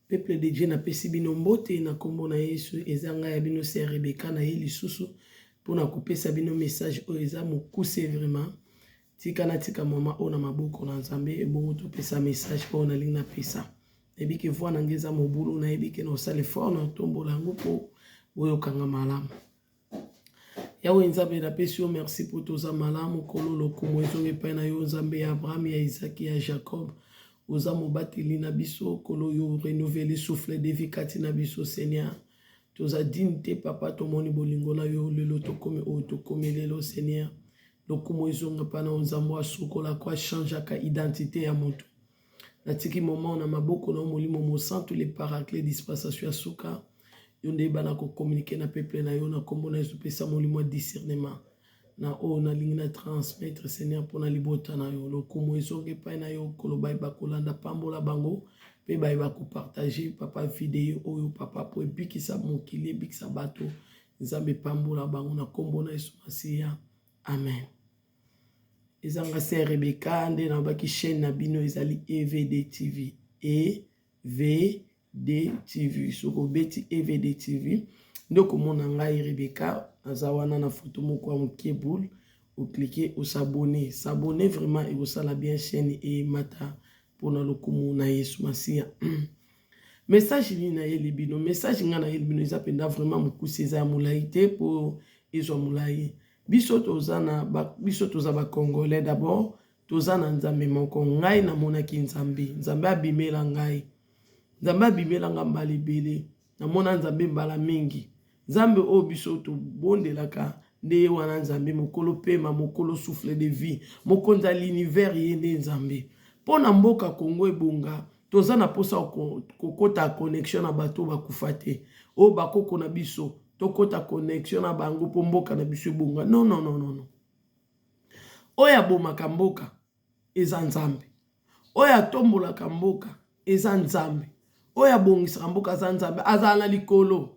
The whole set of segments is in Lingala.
Peuple de Dieu napesi bino mbote na kombo na Yesu eza ngai ya bino sœur Rebecca na ye lisusu pona kopesa bino message oyo eza mokuse vraiment tika natika mama oyo na maboko na Nzambe ebongo topesa message oyo nalingi napesa nayebi ke voix na ngai eza mobulu nayebi ke na osala effort na otombola yango mpo boyokanga malamu Yawe Nzambe, napesi yo merci mpo toza malamu. Nkolo, lokumu ezonga epai na yo, Nzambe ya Abraham, ya Isaac, ya Jacob. Oza mobateli na biso, Nkolo, yo renouveler souffle de vie kati na biso, Seigneur. Toza digne te, Papa, tomoni bolingo na yo lelo tokomi oyo tokomi lelo, Seigneur. Lokumu ezonga epai na yo, Nzambe asukolaka, achangeaka identité ya moto. Natiki moment na maboko na yo Molimo Mosantu, le paraclet dispensation ya suka. Yo nde yeba na ko communiquer na peuple na yo na kombo na Yesu, pesa molimo ya discernement na oyo nalingi na transmettre Seigneur mpo na libota na yo. Lokumu ezonga epai na yo, kolo baye bakolanda, pambola bango mpe baye bakopartage papa video oyo papa, mpo ebikisa mokili, ebikisa bato. Nzambe pambola bango na kombo na Yesu Masiya, amen. Eza nga sœur Rebecca nde nalobaki chaîne na bino ezali EVD TV. EVD TV. Soki obeti EVD TV nde okomona ngai Rebecca naza wana na photo moko ya moke boule, oklike osabone. S'abonner vraiment ekosala bien chaîne emata mpona lokumu na Yesu Masiya. Message nini nayeli bino? Message ngai nayeli bino eza mpenza vraiment mokuse, eza ya molai te mpo ezwa molai. Biso toza na ba, biso toza ba congolais d'abord toza na nzambe moko. Ngai namonaki nzambe, nzambe abimela ngai, nzambe abimela ngai mbala ebele, namona nzambe mbala mingi. Nzambe oyo biso tobondelaka nde ye wana nzambe mokolo pema, mokolo souffle de vie, mokonzi ya l'univers, ye nde nzambe. Mpo na mboka Congo ebonga, toza na mposa kokota connexion na bato oyo bakufa te, oyo bakoko na biso tokota connexion na bango mpo mboka na biso ebonga. Non, non, non, non, non. Oyo abomaka mboka eza Nzambe, oyo atombolaka mboka eza Nzambe, oyo abongisaka mboka aza Nzambe. Azala na likolo,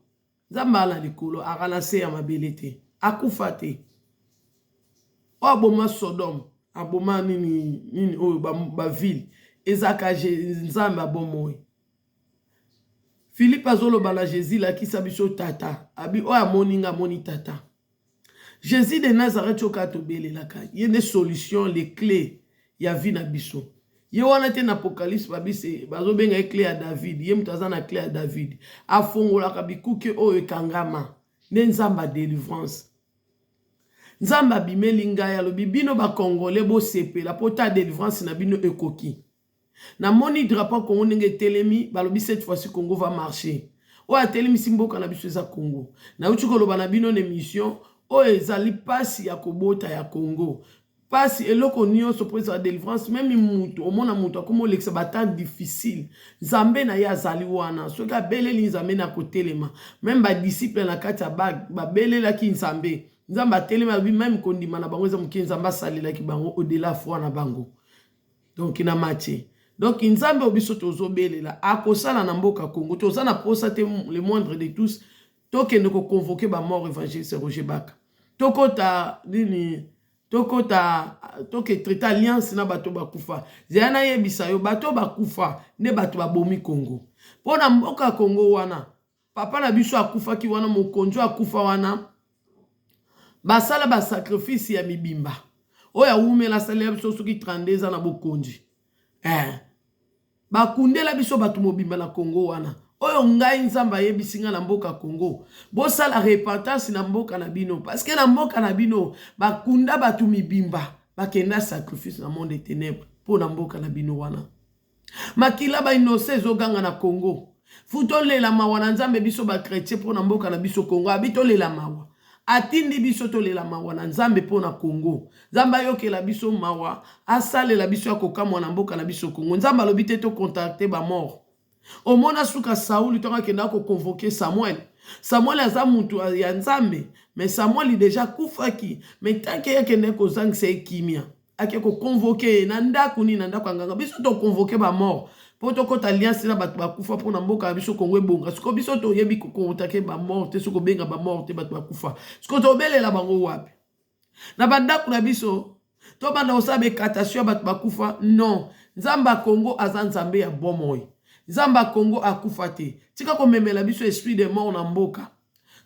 Nzambe ala na likolo, aka na se ya mabele te, akufa te. Oyo aboma Sodome, aboma nini nini oyo bavile, ezaka Nzambe abomoi. Philippe azoloba na Jesus, lakisa biso tata. Abi oyo amoni nga amoni tata. Jesus de Nazareth oyo kaka tobelelaka ye nde solution, les clés ya vie na biso. Ye wana te na Apocalypse babise bazobenga ye clé ya David. Ye moto aza na clé ya David, afongolaka bikuke oyo ekangama. Nde Nzambe ya délivrance. Nzambe abimeli ngai alobi bino ba Congolais bosepela po ta délivrance na bino ekoki. Namoni drapeau Congo ndenge etelemi, balobi cette fois-ci Congo va marcher. Oyo atelemisi mboka na biso eza Congo. Nauti koloba na bino na émission oyo ezali pasi ya kobota ya Congo. Pasi eloko nyonso po ezala délivrance, meme mutu omona mutu akoma olekisa ba temps difficile, Nzambe na ye azali wana. Soki abeleli Nzambe na kotelema, meme ba disciples na kati ya bague babelelaki Nzambe, Nzambe atelemi alobi meme kondima na bango eza moke, Nzambe asalelaki bango au-delà foi na bango. Donc na Matthieu. Donc Nzambe oyo biso tozobelela akosala na mboka Congo. Toza na posa te, le moindre de tous tokende ko convoquer ba mort évangéliste Roger Baka. Tokota nini, tokota toke traiter alliance na bato bakufa. Zela nayebisa yo bato bakufa nde bato babomi Congo. Mpo na mboka Congo wana papa na biso akufaki wana, mokonzi akufa wana, basala ba sacrifice ya mibimba oyo awumela asalela biso soki 32 eza na bokonzi bakundela biso bato mobimba na Congo wana. Oyo ngai Nzambe ayebisi ngai na mboka Congo, bosala repentance na mboka na bino, parce que na mboka na bino bakunda bato mibimba, bakenda sacrifice na monde des ténèbres mpo na mboka na bino wana. Makila ba innocent ezoganga na Congo. Fu tolela mawa na Nzambe biso ba chrétien mpo na mboka na biso Congo. Abi tolela mawa. Atindi biso tolela mawa na Nzambe mpo na Congo. Nzambe ayokela biso mawa, asalela biso ya kokamwa na mboka na biso Congo. Nzambe alobi te to contacter ba mort. Omona suka Sauli ntango akendaka ko convoquer Samuel. Samuel aza mutu ya Nzambe, mais Samuel deja akufaki. Mais tant que akendaki kozangisa ye kimia, ake ko convoquer ye na ndako nini, na ndako ya nganga. Biso to convoquer ba mort po tokota alliance na bato bakufa mpo na mboka na biso Congo ebonga. Sikoyo biso toyebi ko contacter ba mort te, soki kobenga ba mort te, bato bakufa. Sikoyo tobelela bango wapi? Na bandako na biso tobanda kosala baincantation ya bato bakufa? Non. Nzambe ya Congo aza Nzambe ya bomoi. Nzambe ya Congo akufa te. Tika komemela biso esprit de mort na mboka.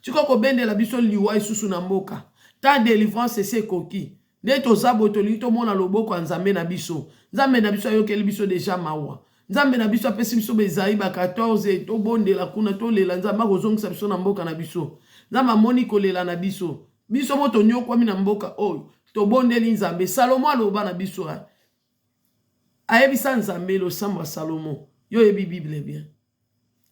Tika kobendela biso liwa lisusu na mboka. Temps delivrance esi ekoki. Nde toza boye tolingi tomona loboko ya Nzambe na biso. Nzambe na biso ayokeli biso deja mawa. Nzambe na biso apesi biso bezai ba 14 tobondela kuna tolela Nzambe akozongisa biso na mboka na biso. Nzambe amoni kolela na biso. Biso mo tonyokwami na mboka oyo. Tobondeli Nzambe. Salomo aloba na biso. Ayebisa Nzambe losambo ya Salomo. Yo oyebi Bible bien.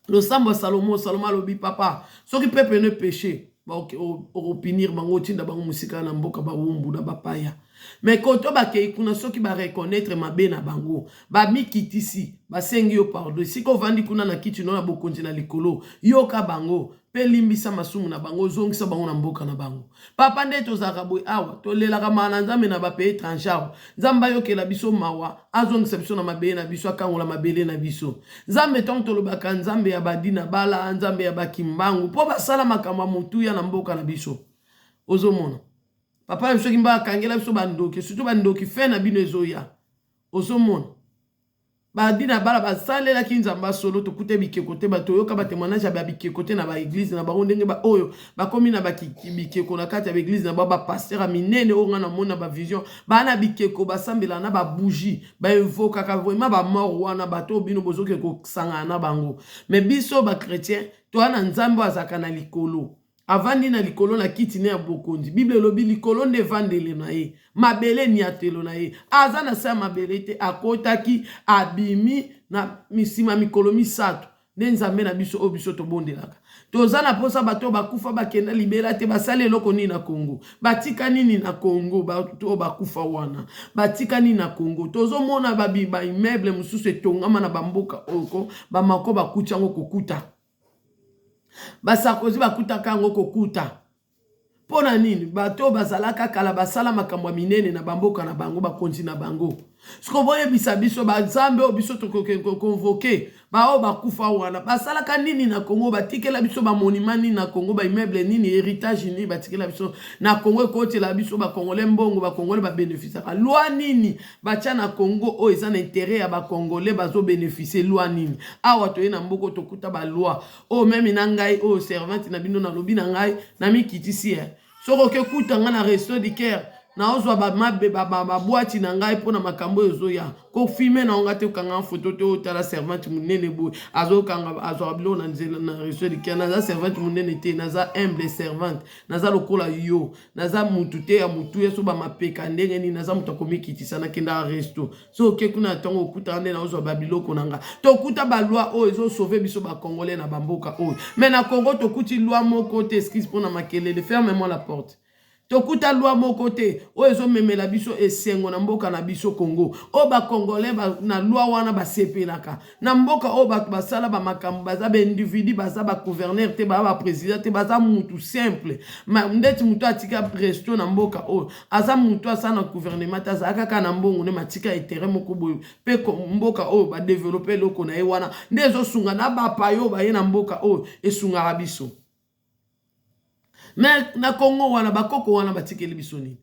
Losambo ya Salomo, Salomo alobi papa, soki peuple no peche, okopunir bango, otinda bango mosika na mboka bawumbu na bapaya. Mais koto bakei kuna soki ba reconnaître mabe na bango, bamikitisi, basengi yo pardon. Esika ovandi kuna na kiti no na bokonzi na likolo, yoka bango mpe limbisa masumu na bango, ozongisa bango na mboka na bango. Papa nde tozalaka boye awa, tolelaka mawa na Nzambe na ba pays étranger awa. Nzambe ayokela biso mawa, azongisa biso na mabele na biso, akangola mabele na biso. Nzambe ntango tolobaka Nzambe ya badina bala, Nzambe ya bakimbangu, mpo basala makambo ya motuya na mboka na biso. Ozomona papa na biso kimba akangela biso bandoki, surtout bandoki fin na bino ezoya. Ozomona Badina bala basalelaki Nzambe ya solo, tokuta bikeko te, bato toyoka ba témoignage ya ba bikeko te na ba eglise na bango, ndenge ba oyo bakomi na ba bikeko na kati ya ba eglise na bango, ba pasteur ya minene oyo nga namoni na ba vision baa na bikeko, basambela na ba bougie, ba invokaka vraiment ba mort wana, bato oyo bino bozoke kosangana na bango. Mais biso ba chrétien toa na Nzambe oyo azalaka na likolo. Avandi na likolo na kiti ne ya bokonzi. Bible elobi likolo nde evandelo na ye, mabele enyatelo na ye. Aza na se ya mabele te, akotaki, abimi na nsima mikolo misato. Nde Nzambe na biso oyo biso tobondelaka. Toza na posa bato oyo bakufa bakenda libela te, basali eloko nini na Congo? Batika nini na Congo? Bato oyo bakufa wana batika nini na Congo? Tozomona ba ba immeuble mosusu etongama na bamboka oyo ko bamako bakuti yango kokuta. Ba Sarkozy bakutaka yango kokuta. Mpo na nini? Bato oyo bazalaka kala basala makambo ya minene na bamboka na bango, bakonzi na bango. Sikoyo boyebisa biso banzambe oyo biso tokoki koconvoke baoyo bakufa wana basalaka nini na Congo? Batikela biso bamonima nini na Congo? Baimmeuble nini? Héritage nini batikela biso na Congo? Ekotela biso bakongole mbongo, bakongole babenefisaka. Loi nini Batia na Congo oyo eza na interet ya ba congolais bazo beneficier loi nini? Awa toye na mboko tokuta ba loi oyo meme na ngai oyo servante na bino nalobi na ngai na mikitisi eh. Soki oke kuta ngai na resto du cœur naozwa ba mabe ba, ba, ba boîte na ngai mpo na makambo oyo ezoya kofilme na nga te okanga foto te otala servante monene boye azokanga azwaka biloko na nzela na resto du cœur. Naza servante monene te, naza humble servante, naza lokola yo. Naza mutu te ya motuya so ba mapeka ndenge nini, naza mutu ya komikitisa. Nakendaka resto, so oke kuna na ntongo okutaka nde naozwa ba biloko na nga. Tokuta ba loi oyo ezo sauver biso ba congolais na ba mboka oyo, mais na Congo tokuti loi moko te. Excuse mpona makelele, ferme moi la porte. Tokuta loi moko te oyo ezomemela biso esengo na mboka na biso Congo, oyo ba congolais ba, na loi wana basepelaka. Na mboka oyo bato basala ba makambo, baza ba individu, baza ba gouverneur te, baza ba president te, baza mutu simple. Ma ndeti mutu atika resto na mboka oyo aza mutu asala na gouvernement te, azalaka kaka na mbongo nde matika interet moko boye mpe mboka oyo ba developpe eloko na ye wana nde ezosunga na bapaya oyo baye na mboka oyo esungaka biso. Me na Congo wana bakoko wana batikeli biso nini?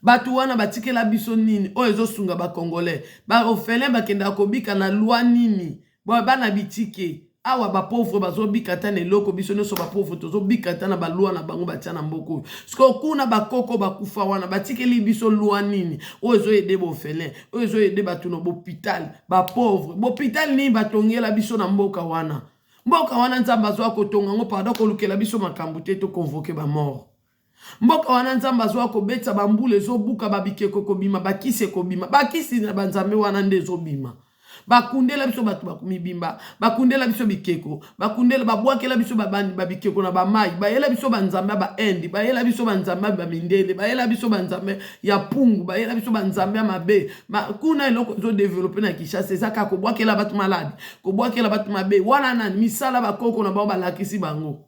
Bato wana batikela biso nini oyo ezosunga ba congolais? Ba orphelin bakendaka kobika na loi nini? Bana bitike awa ba pauvre bazobika ata na eloko, biso nyonso ba pauvre tozobika ata na ba loi na bango batia na mboka oyo. Sikoyo kuna bakoko bakufa wana batikeli biso loi nini oyo ezoyede ba orphelin, oyo ezoyede bato na bopital, ba pauvre? Bopital nini batongela biso na mboka wana? Mboka wana Nzambe azwa kotonga yango, pardon, kolukela biso makambo te, toconvoke ba mort. Mboka wana Nzambe azwa kobetisa bambula ezobuka, babikeko ekobima, bakisi ekobima, bakisi na banzambe wana nde ezobima. Bakundela biso bato mibimba, bakundela biso bikeko, bakundela, babwakela biso babikeko na bamai, bayela biso banzambe ya bainde, bayela biso banzambe ya bamindele, bayela biso banzambe ya pungu, bayela biso banzambe ya mabe. Kuna eloko ezodevelope na Kinshasa eza kaka kobwakela bato maladi, kobwakela bato mabe. Wana nani misala bakoko na bango balakisi bango?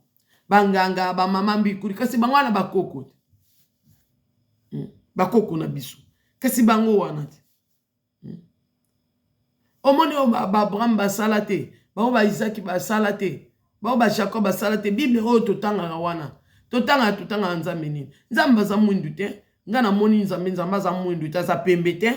Banganga, bamama mbikuli, kasi bango wana bakoko te, bakoko na biso, kasi bango wana te. Omoni oyo ba Abraham basala te, bango ba Isaki basala te, bango ba Jacob basala te. Bible oyo totangaka wana, totangaka totangaka Nzambe nini? Nzambe aza mwindu te. Nga namoni Nzambe, Nzambe aza mwindu te, aza pembe te.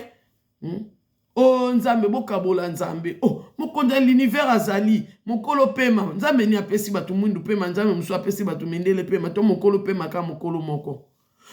O oh, Nzambe, bokabola Nzambe. O oh, mokonzi ya l'univers azali mokolo pema. Nzambe ni apesi bato mwindu pema, Nzambe mosusu apesi bato mindele pema, to mokolo pema kaka mokolo moko.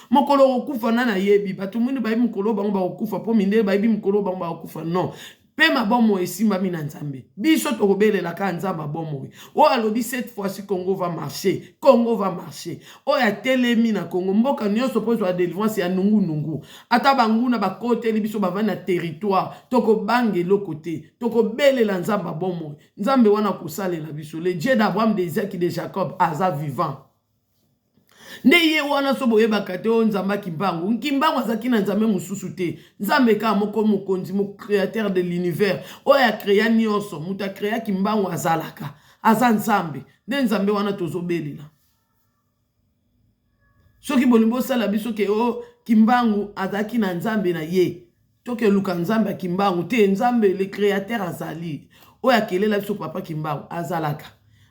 Mokolo okokufa nani ayebi? Bato mwindu bayebi mokolo bango bakokufa, mpo mindele bayebi mokolo bango bakokufa. Non, pema bomoi esimbami na Nzambe. Biso tokobelela kaka Nzambe ya bomoi oyo alobi cette fois-ci Congo va marcher, Congo va marcher. Oyo atelemi na Congo, mboka nyonso mpo ezwa delivrance ya nungunungu. Ata banguna bakoteli biso, bavandi na territoire, tokobanga eloko te, tokobelela Nzambe ya bomoi. Nzambe wana akosalela biso. Le Dieu d'Abraham, d'Isaac, de Jacob aza vivant. Nde ye wana so boyebaka te oyo Nzambe ya Kimbangu. Kimbangu azalaki na Nzambe mosusu te, Nzambe kaka moko, mokonzi, mo créateur de l'univers, oyo akrea nyonso. Moto akrea Kimbangu azalaka, aza Nzambe. Nde Nzambe wana tozobelela. Soki bolingi bosala biso ke o oh, Kimbangu azalaki na Nzambe na ye, tokeluka Nzambe ya Kimbangu te. Nzambe le créateur azali, oyo akelela biso papa Kimbangu azalaka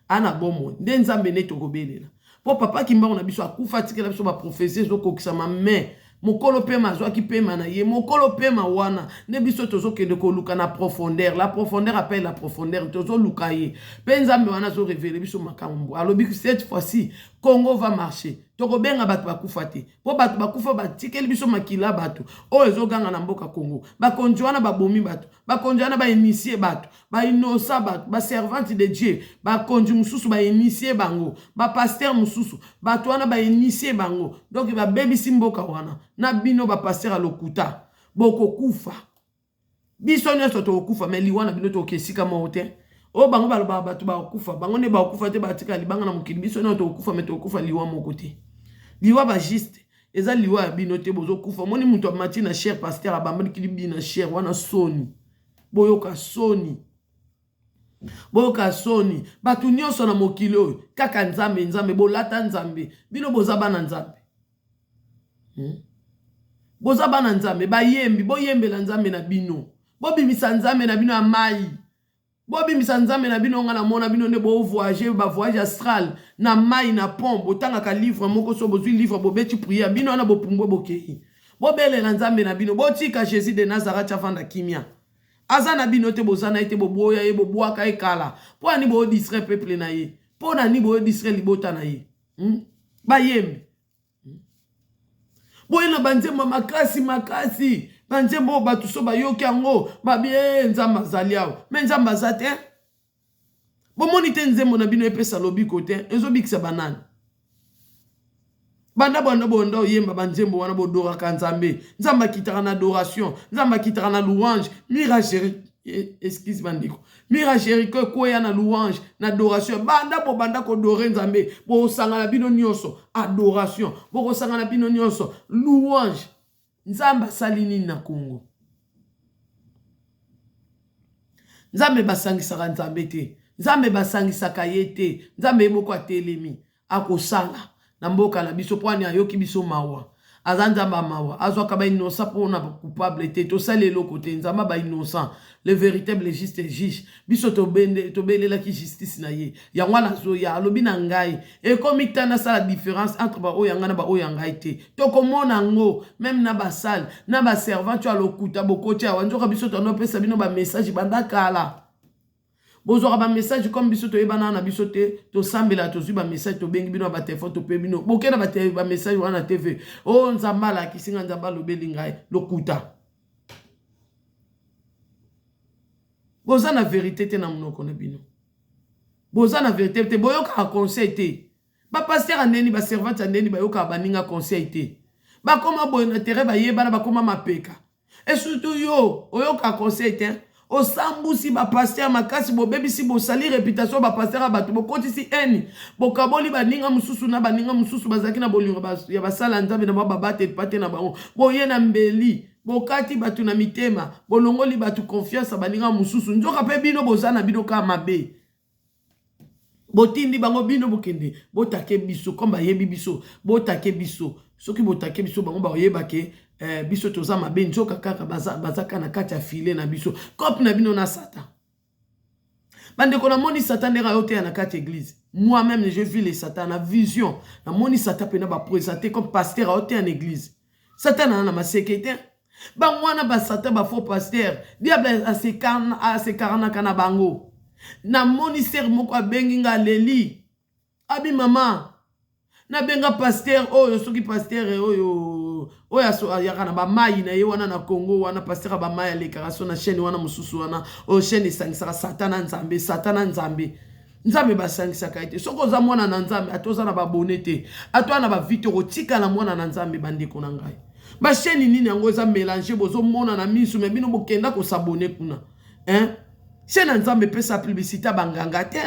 ana bomoi. Nde Nzambe nde tokobelela, mpo papa Kimbangu na biso akufa, atikela biso baprofesie ezokokisama. Mais mokolo pema azwaki pema na ye, mokolo pema wana nde biso tozokende koluka na profondeur. La profondeur appelle la profondeur. Tozoluka ye mpe Nzambe wana azorévéler biso makambo. Alobi cette fois-ci Congo va marcher. Tokobenga bato bakufa te, mpo bato bakufa batikeli biso makila. Bato oyo ezoganga na mboka Congo, bakonzi wana babomi bato, bakonzi wana bainitier bato, bainosa bato, baservante de Dieu, bakonzi mosusu bainitier bango, bapasteur mosusu, bato wana bainitier bango. Donc babebisi mboka wana. Na bino bapasteur ya lokuta, bokokufa. Biso nyonso tokokufa, mais liwa na bino tokoki esika moko te. Oyo bango balobaka bato bakokufa, bango nde bakokufa te, batika libanga na mokili. Biso nyonso tokokufa, mais tokokufa liwa moko te. Liwa bajuste eza liwa ya bino te. Bozokufa, omoni moto amati na chaire, pasteur abambalikili bino na chaire wana. Soni, boyoka soni, boyoka soni. Bato nyonso na mokili oyo kaka Nzambe, Nzambe, bolata Nzambe. Bino boza bana Nzambe, Boza bana Nzambe. Bayembi, boyembela Nzambe na bino, bobimisa Nzambe na bino ya mai, bobimisa Nzambe na bino. Nga namona bino nde bovoyage, bavoyage astral na mai, na pont. Botangaka livre moko, so bozwi livre, bobeti prière, bino wana bopumbwe, bokei. Bobelela Nzambe na bino, botika Jésus de Nazareth avanda kimia. Aza na bino te, boza na ye te, boboya ye, bobwaka ye kala. Mpo ani boodistraire peuple na ye? Mpo na nini boodistraire libota na ye, Bayembi boye na banzembo makasi makasi, banzembo oyo bato so bayoki yango babi e Nzambe azali awa. Mais Nzambe aza te. Bomoni te nzembo na bino epesa lobiko te, ezobikisa banani? Banda banda bonda oyemba banzembo wana, bodoraka Nzambe, Nzambe akitaka na adoration, Nzambe akitaka na louange. Mur excuse bandeko, mur ya Jéricho ekweya na louange, na adoration. Banda bobanda koadorer Nzambe, bosangana bino nyonso adoration, bokosangana bino nyonso louange. Nzambe asali nini na Congo? Nzambe basangisaka Nzambe te, Nzambe basangisaka ye te. Nzambe ye moko atelemi, akosala na mboka na biso mpo ani ayoki biso mawa. Aza Nzambe ya mawa, azwaka bainnocent mpona coupable te. Tosali eloko te. Nzambe bainnocent, le véritable juste juge. Biso tobelelaki justice na ye, yango wana azoya. Alobi na ngai ekomi ta nasala différence entre baoyo ya ngai na baoyo ya ngai te. Tokomona yango même na basale na baservante oyo alokuta. Bokoti awa, nzoka biso tondopesa bino bamessage banda kala. Bozwaka bamessage comme biso toyebana na biso te. Tosambela, tozwi bamessage, tobengi bino na batelefone, tope bino, boke na bamessage wana na TV. O oh, Nzambe alakisi ngai, Nzambe alobeli ngai, lokuta. Boza na vérité te na monoko na bino, boza na vérité te. Boyokaka conseil te. Bapasteur ya ndeni, baservante ya ndeni, bayokaka baninga conseil te. Bakoma boye na terrain, bayebana, bakoma mapeka. Et surtout yo oyokaka conseil te, osambusi bapasteur makasi, bobebisi, bosali réputation bapasteur ya bato, bokotisi haine, bokaboli baninga mosusu na baninga mosusu bazalaki na bolingo ya basala ya Nzambe na bango, babate pate na bango. Boye na mbeli, bokati bato na mitema, bolongoli bato confiance ya baninga mosusu. Nzoka mpe bino boza na bino kaka mabe. Botindi bango, bino bokende botake biso comme bayebi biso. Botake biso, soki botake biso, bango bakoyeba ke biso toza mabe. Nzoka kaka baza, baza kaka na kati ya filet na biso, cope na bino na Satan. Bandeko, namoni Satan ndenge ayoteya na kati église. Moi-même, je vis le Satan na vision. Namoni Satan mpena baprésente comme pasteur aoteya na église. Satan aza na maseke te. Bango wana ba satan ba faux pasteur diable asekaranaka na bango. Namoni sœur moko abengi nga aleli abi mama nabenga pasteur oyo soki pasteur oyo oyo ayaka na bamai na ye wana na Congo wana pasteur ya bamai alekaka so na chaîne wana mosusu wana oyo chaîne esangisaka satan na nzambe satan na nzambe nzambe basangisaka ye te soki oza mwana na nzambe ata oza na babone te ata wana bavite okotikala mwana na nzambe bandeko na ngai bachaîne nini yango eza mélange bozomona na misu me bino bokenda kosabone kuna hein? Chaîne ya nzambe epesa publicité ya banganga te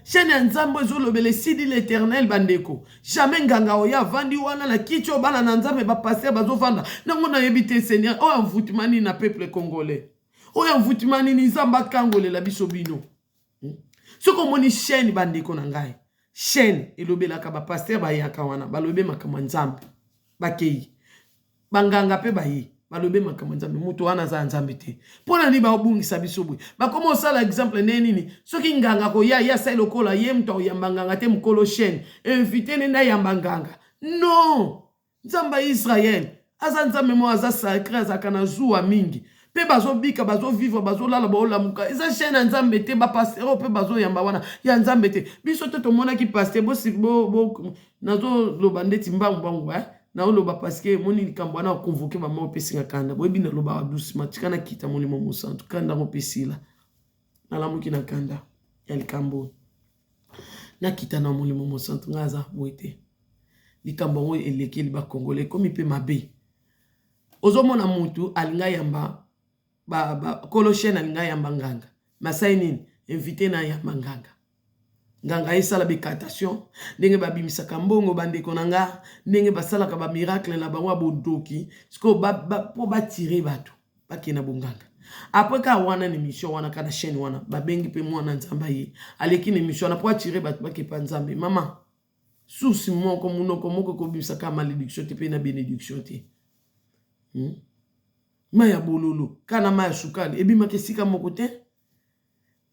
chaîne ya nzambe ezolobela esili l'éternel bandeko jamais nganga oyo avandi wana na kiti oyo bana na nzambe bapaster bazovanda nango nayebi te seigneur oyo envoûtement nini na peuple congolais oyo envoûtement nini nzambe akangolela biso bino Soki omoni chaîne bandeko na ngai chaîne elobelaka bapaster bayaka wana balobe makambo ya nzambe bakei banganga mpe baye balobe makambo ya nzambe moto wana aza ya nzambe te mpo na nini baobungisa biso boye bakoma osala exemple nde nini soki nganga koya ye asali lokola ye moto akoyamba nganga te mokolo chaîne invité nde nde ayamba nganga non Nzambe ya Israël aza nzambe moko aza sacré azalaka na zuwa mingi mpe bazobika bazovivre bazolala baolamuka eza chaîne ya nzambe te bapaster oyo mpe bazoyamba wana ya nzambe te biso te tomonaki paster nazoloba ndeti mbangu mbangu eh? naoloba parceke emoni likambo wana akonvoke bama opesinga kanda boyebi nalobaka doucement tika nakita molimo mosantu kanda yango pesila nalamuki na kanda ya likambo oyo nakita na molimo mosantu ngai aza boye te likambo yango elekeli bakongole ekomi mpe mabe ozomona mutu alinga yamba ba, ba, kolo chaîne alinga yamba nganga masai nini invité na yamba nganga nganga esala becatation ndenge babimisaka mbongo bandeko na nga ndenge basalaka bamiracle na bango ya bondoki sikoyo mpo batire bato bakende na bonganga apres kaka wana na émission wana kaka na chaîne wana babengi mpe mwana nzambe aye aleki na émission wana mpo atire bato bakepa nzambe mama source moko monoko moko ekobimisa kaka malédiction te mpe na bénédiction te Mai ya bololo kaka na mai ya sukali ebimaka esika moko te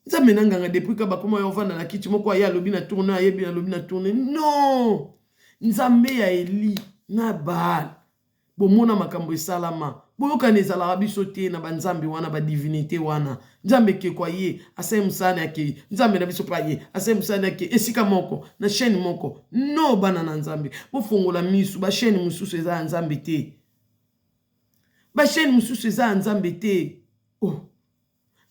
nzambe na nganga depuis ka bakoma yo ovanda na kiti moko aye alobi na tourne ayebi alobi na tourne non nzambe ya eli na baal bomona makambo esalama boyokani ezalaka biso te na banzambe wana badivinite wana nzambe ekeko aye asali mosala na akei nzambe na biso mpe aye asali mosala na akei esika moko na chaîne moko no bana na nzambe bofongola misu bachaîne mosusu eza ya nzambe te bachaîne mosusu eza ya nzambe te oh.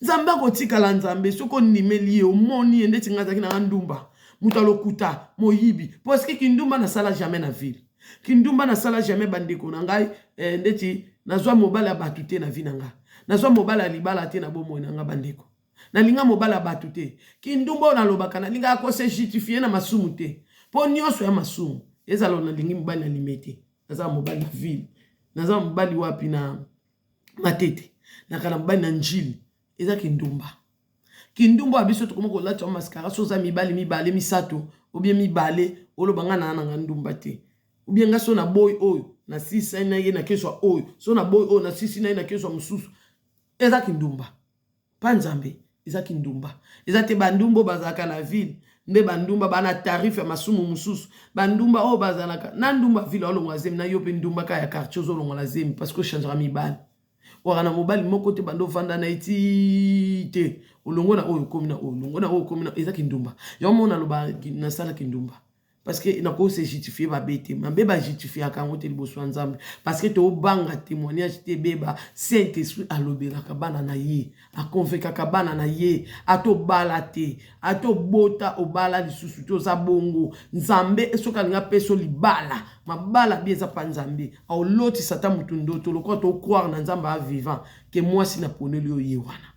Nzambe akotikala Nzambe soki ondimeli ye omoni ye ndeti ngai azalaki nanga ndumba moto ya lokuta moyibi parceke kindumba nasala jamais na ville kindumba nasala jamais bandeko na ngai eh, ndeti nazwa mobali ya bato te na vie na ngai nazwa mobali ya libala te na bomoi na ngai bandeko nalinga mobali ya bato te kindumba oyo nalobaka nalingaka kose justifie na masumu te mpo nyonso ya masumu ezala nalingi mobali na limete naza mobali na ville naza mobali wapi na matete nakala mobali na njili eza kindumba kindumba ya biso tokoma kolata mascara so oza mibali mibale misato obie mibale oloba nga naa nanga ndumba te obie nga so na boy oyo na sisi na ye na kezwa oyo so na boy oyo na sisi na ye na kezwa mosusu eza kindumba pa nzambe eza kindumba eza te bandumba oyo bazalaka na ville nde bandumba bana tarif ya masumu mosusu bandumba oyo bazalaka na ndumba ville olongwa zemi na yo mpe ndumba kaka ya quartier ozolongola zemi parce que ochangeaka mibali waka na mobali moko te banda ovanda na ye ti te olongo na oyo okomi na oyo olongo na oyo okomi na eza kindumba yango mona naloba nasala kindumba parce que nako se justifier mabe te mabe ba justifiaka yango te liboso ya nzambe parce que tobanga témoignage te ebeba saint esprit alobelaka bana na ye aconvaincaka bana na ye ata obala te ata obota obala lisusu te oza bongo nzambe soki alingi apesa libala mabala bi eza pa nzambe aolotisa ata motu ndoto lokola tocroire na nzambe a vivant ke mwasi na poneli oyo ye wana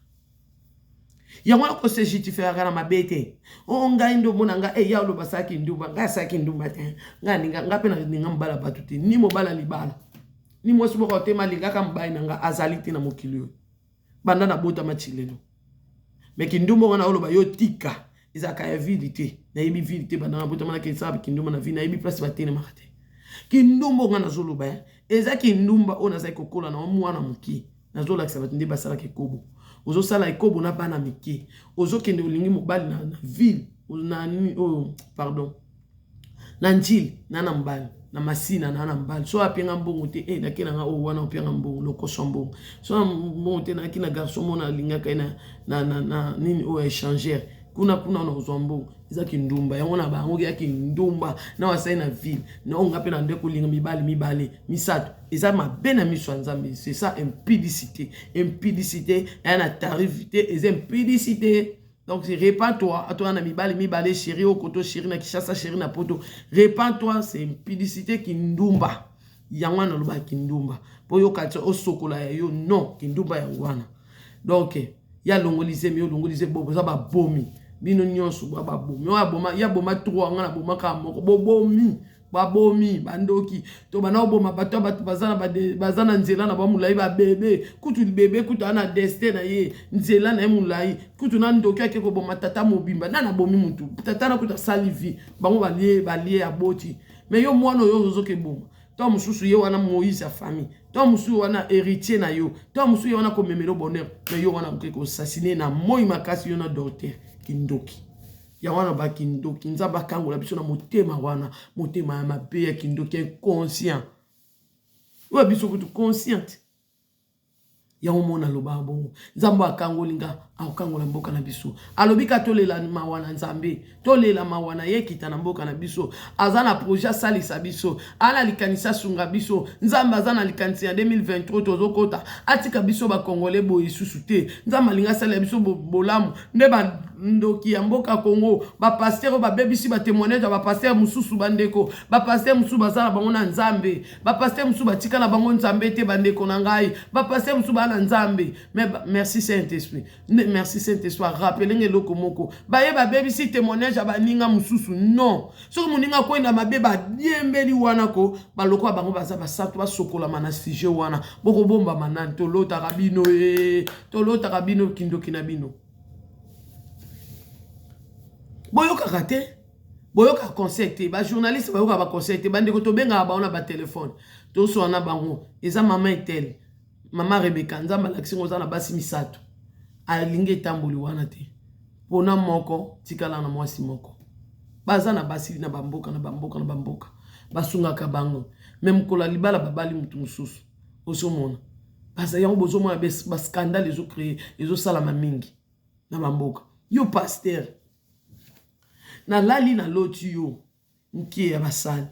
yango wana kose justifiaka na mabe te o oh, ngai nde omona ngai eya eh, oloba asalaki ndumba ngai asalaki ndumba te ngai alinga ngai mpe nalinga mobala bato te ni mobala libala ni mwasi moko otema alingaka mobali na ngai azali te na mokili oyo banda nabotama ti lelo me kindumba wana oloba yo tika ezalaka ya vile te nayebi vile te banda nabotama nakendisaka kindumba na vile nayebi place batelemaka te kindumba oyo ngai nazoloba eh, eza kindumba oyo nazali kokola na mwana moke nazolakisa bato nde basalaka ekobo ozosala ekobo na bana mike ozokende olingi mobali na, na ville na oh, pardon na njili na na mobali Na masina na na mbali so apenga mbongo te eh, nake na nga oyo oh, wana openga mbongo lokoso mbongo so na mbongo te nayaki na garçon mona alingaka ye na, na, na, na nini oyo échangeur kuna kuna na kozwa mbongo eza kindumba yango na bango ya kindumba na wasali na ville na oyo nga mpe na nde kolinga mibali mibale misato eza mabe na miso ya nzambe. C'est ça impudicité. Impudicité eya na tarif te, eza impudicité. Donc répands-toi, atoya na mibali mibale, chéri okoto, chéri na Kinshasa, chéri na Poto, répands-toi, c'est impudicité, kindumba. Yango wana nalobaka kindumba mpo yoka ti osokola ya yo non kindumba yango wana. Donc ya longoli zemi, yo longoli zemi, boza babomi bino nyonso, boya babomi. Oyo aboma ya boma 3, nga na boma kaka moko. Bobomi, babomi, bandoki to bana oboma bato. Bato baza na nzela na bamolai, babebe kutu, bebe kutu aa na destin na ye, nzela na ye molai kutu. Na ndoki ake koboma tata mobimba, nani abomi mutu, tata na kutu asali vie, bango balie balie, aboti. Mais yo mwana oyo ozoki eboma to mosusu, ye wana Moïse ya famille, to mosusu wana héritier na yo, to mosusu ye wana komemela bonheur, mais yo wana okoki koassassiner na moi makasi, yo na docteur. Kindoki yango wana, bakindoki. Nzambe akangola biso na motema wana, motema ya mabe ya kindoki inconscient oyo biso kutu consciente. Yango mona alobaka bongo, Nzambe akangoli nga, akokangola mboka na biso. Alobi ka tolela mawa na Nzambe, tolela mawa na ye ekita na mboka na biso. Aza na projet asalisa biso, aza na likanisi asunga biso. Nzambe aza na likanisi ya 2023 tozokota, atika biso bakongole boye lisusu te. Nzambe alingi asalela biso bolamu. Nde bandoki ya mboka Kongo, bapasteur oyo babebisi batémoignage ya bapasteur mosusu. Bandeko, bapasteur mosusu baza na bango na Nzambe, bapasteur mosusu batika na bango Nzambe te. Bandeko na ngai, bapasteur mosusu baa na Nzambe. Mais merci Saint Esprit, merci Saint Esprit arappeler nga eloko moko. Baye babebisi témoignage ya baninga mosusu. Non, soki moninga akwenda mabe, badiembeli wana ko balokola bango baza basantu, basokolama na sujet wana. Bokobombama nani? Tolotaka bino e, tolotaka bino, kindoki na bino. Boyokaka te, boyoka conseil te. Bajournaliste bayokaka baconseil te. Bandeko, tobengaka bango na batelefone, toswana na bango. Eza mama etele, mama Rebeka. Nzambe alakisi ngo oza na basi misato, alingi etamboli wana te. Mpona moko, tikala na mwasi moko. Baza na basi na bamboka, na bamboka, na bamboka, basungaka bango. Mais mokolo ya libala, babali motu mosusu. Ozomona baza yango, bozomona bascandale ezocréer, ezosalama mingi na bamboka. Yo pasteur, nalali naloti yo nkie ya basali,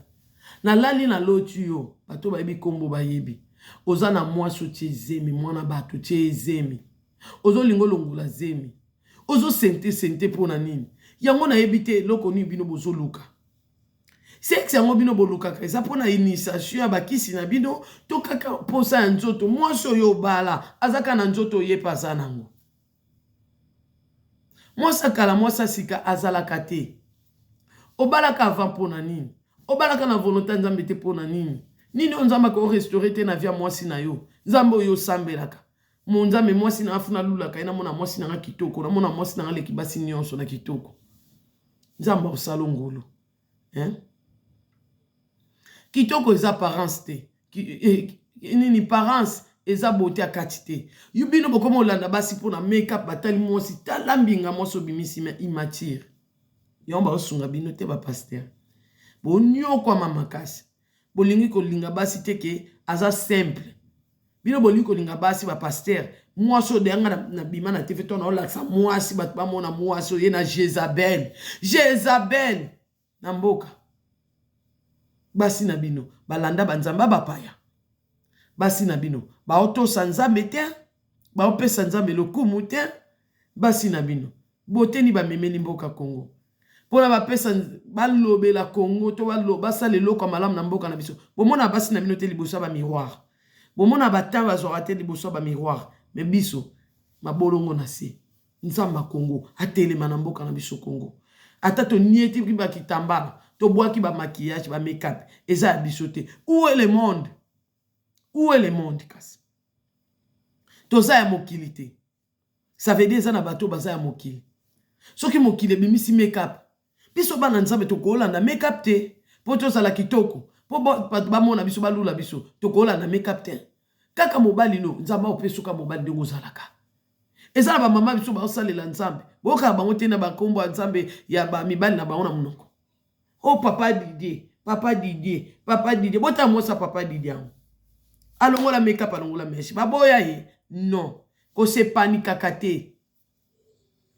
nalali naloti yo, bato bayebi nkombo, bayebi. Oza na mwasi, otie zemi, mwana bato, otie zemi, ozolinga olongola zemi, ozosente sente mpo na nini? Yango nayebi te eloko nini bino bozoluka. Sexe yango bino bolukaka eza mpona initiation ya bakisi na bino to kaka mposa ya nzoto? Mwasi oyo obala aza kaka na nzoto, oye mpe aza nango. Mwasi akala, mwasi asika azalaka te. Obalaka avant mpo na nini? Obalaka na volonté ya Nzambe te mpo na nini? Nini oyo Nzambe akorestaurer te na vie ya mwasi na yo? Nzambe oyo osambelaka, mo Nzambe, mwasi na nga funa alulaka ye, namona mwasi na nga kitoko, namona mwasi na nga leki basi nyonso na kitoko. Nzambe akosala ngolu, hein? Kitoko eza apparence te. Nini parence eza beauté ya kati te. Yo bino bokoma olanda basi mpona make-up, batali mwasi, tala mbinga mwasi obimisi, mais immature. Yango baosunga bino te. Bapasteur bonyokwama makasi, bolingi kolinga basi te ke aza simple. Bino bolingi kolinga basi, bapasteur. Mwasi oyo deyanga na bima na TV to na olakisa mwasi, bato bamona mwasi oyo ye na Jezabel, Jezabel na mboka. Basi na bino balanda banzambe bapaya, basi na bino baotosa Nzambe te, baopesa Nzambe lokumu te. Basi na bino boteni bamemeli mboka Kongo mpona bapesa balobela Kongo to basala eloko ya malamu na mboka na biso. Bomona basi na bino te liboso ya bamiroir, bomona batan bazwaka te liboso ya bamiroir. Mais biso mabolongo na se. Nzambe ya Kongo atelema na mboka na biso Kongo. Ata tonieti bakitambala, tobwaki bamaquillage, bamakeup eza ya biso te. Où est le monde? Où est le monde? Kasi toza ya mokili te. Ça veut dire eza na bato baza ya mokili. Soki mokili ebimisi makeup, biso bana Nzambe tokolanda makeup te mpo tozala kitoko, mpo bato bamona biso, balula biso. Tokolanda makeup te. Kaka mobali no, Nzambe aopesuka mobali ndenge ozalaka. Eza na bamama biso baosalela Nzambe, boyokaka bango te na bakombo ya Nzambe ya bamibali na bango na monoko. O oh, papa Didier. Papa Didier, papa Didier, botala mwasi ya papa Didier yango. Alongola make-up, alongola mèche. Baboya ye? Non. Kosepanikaka te.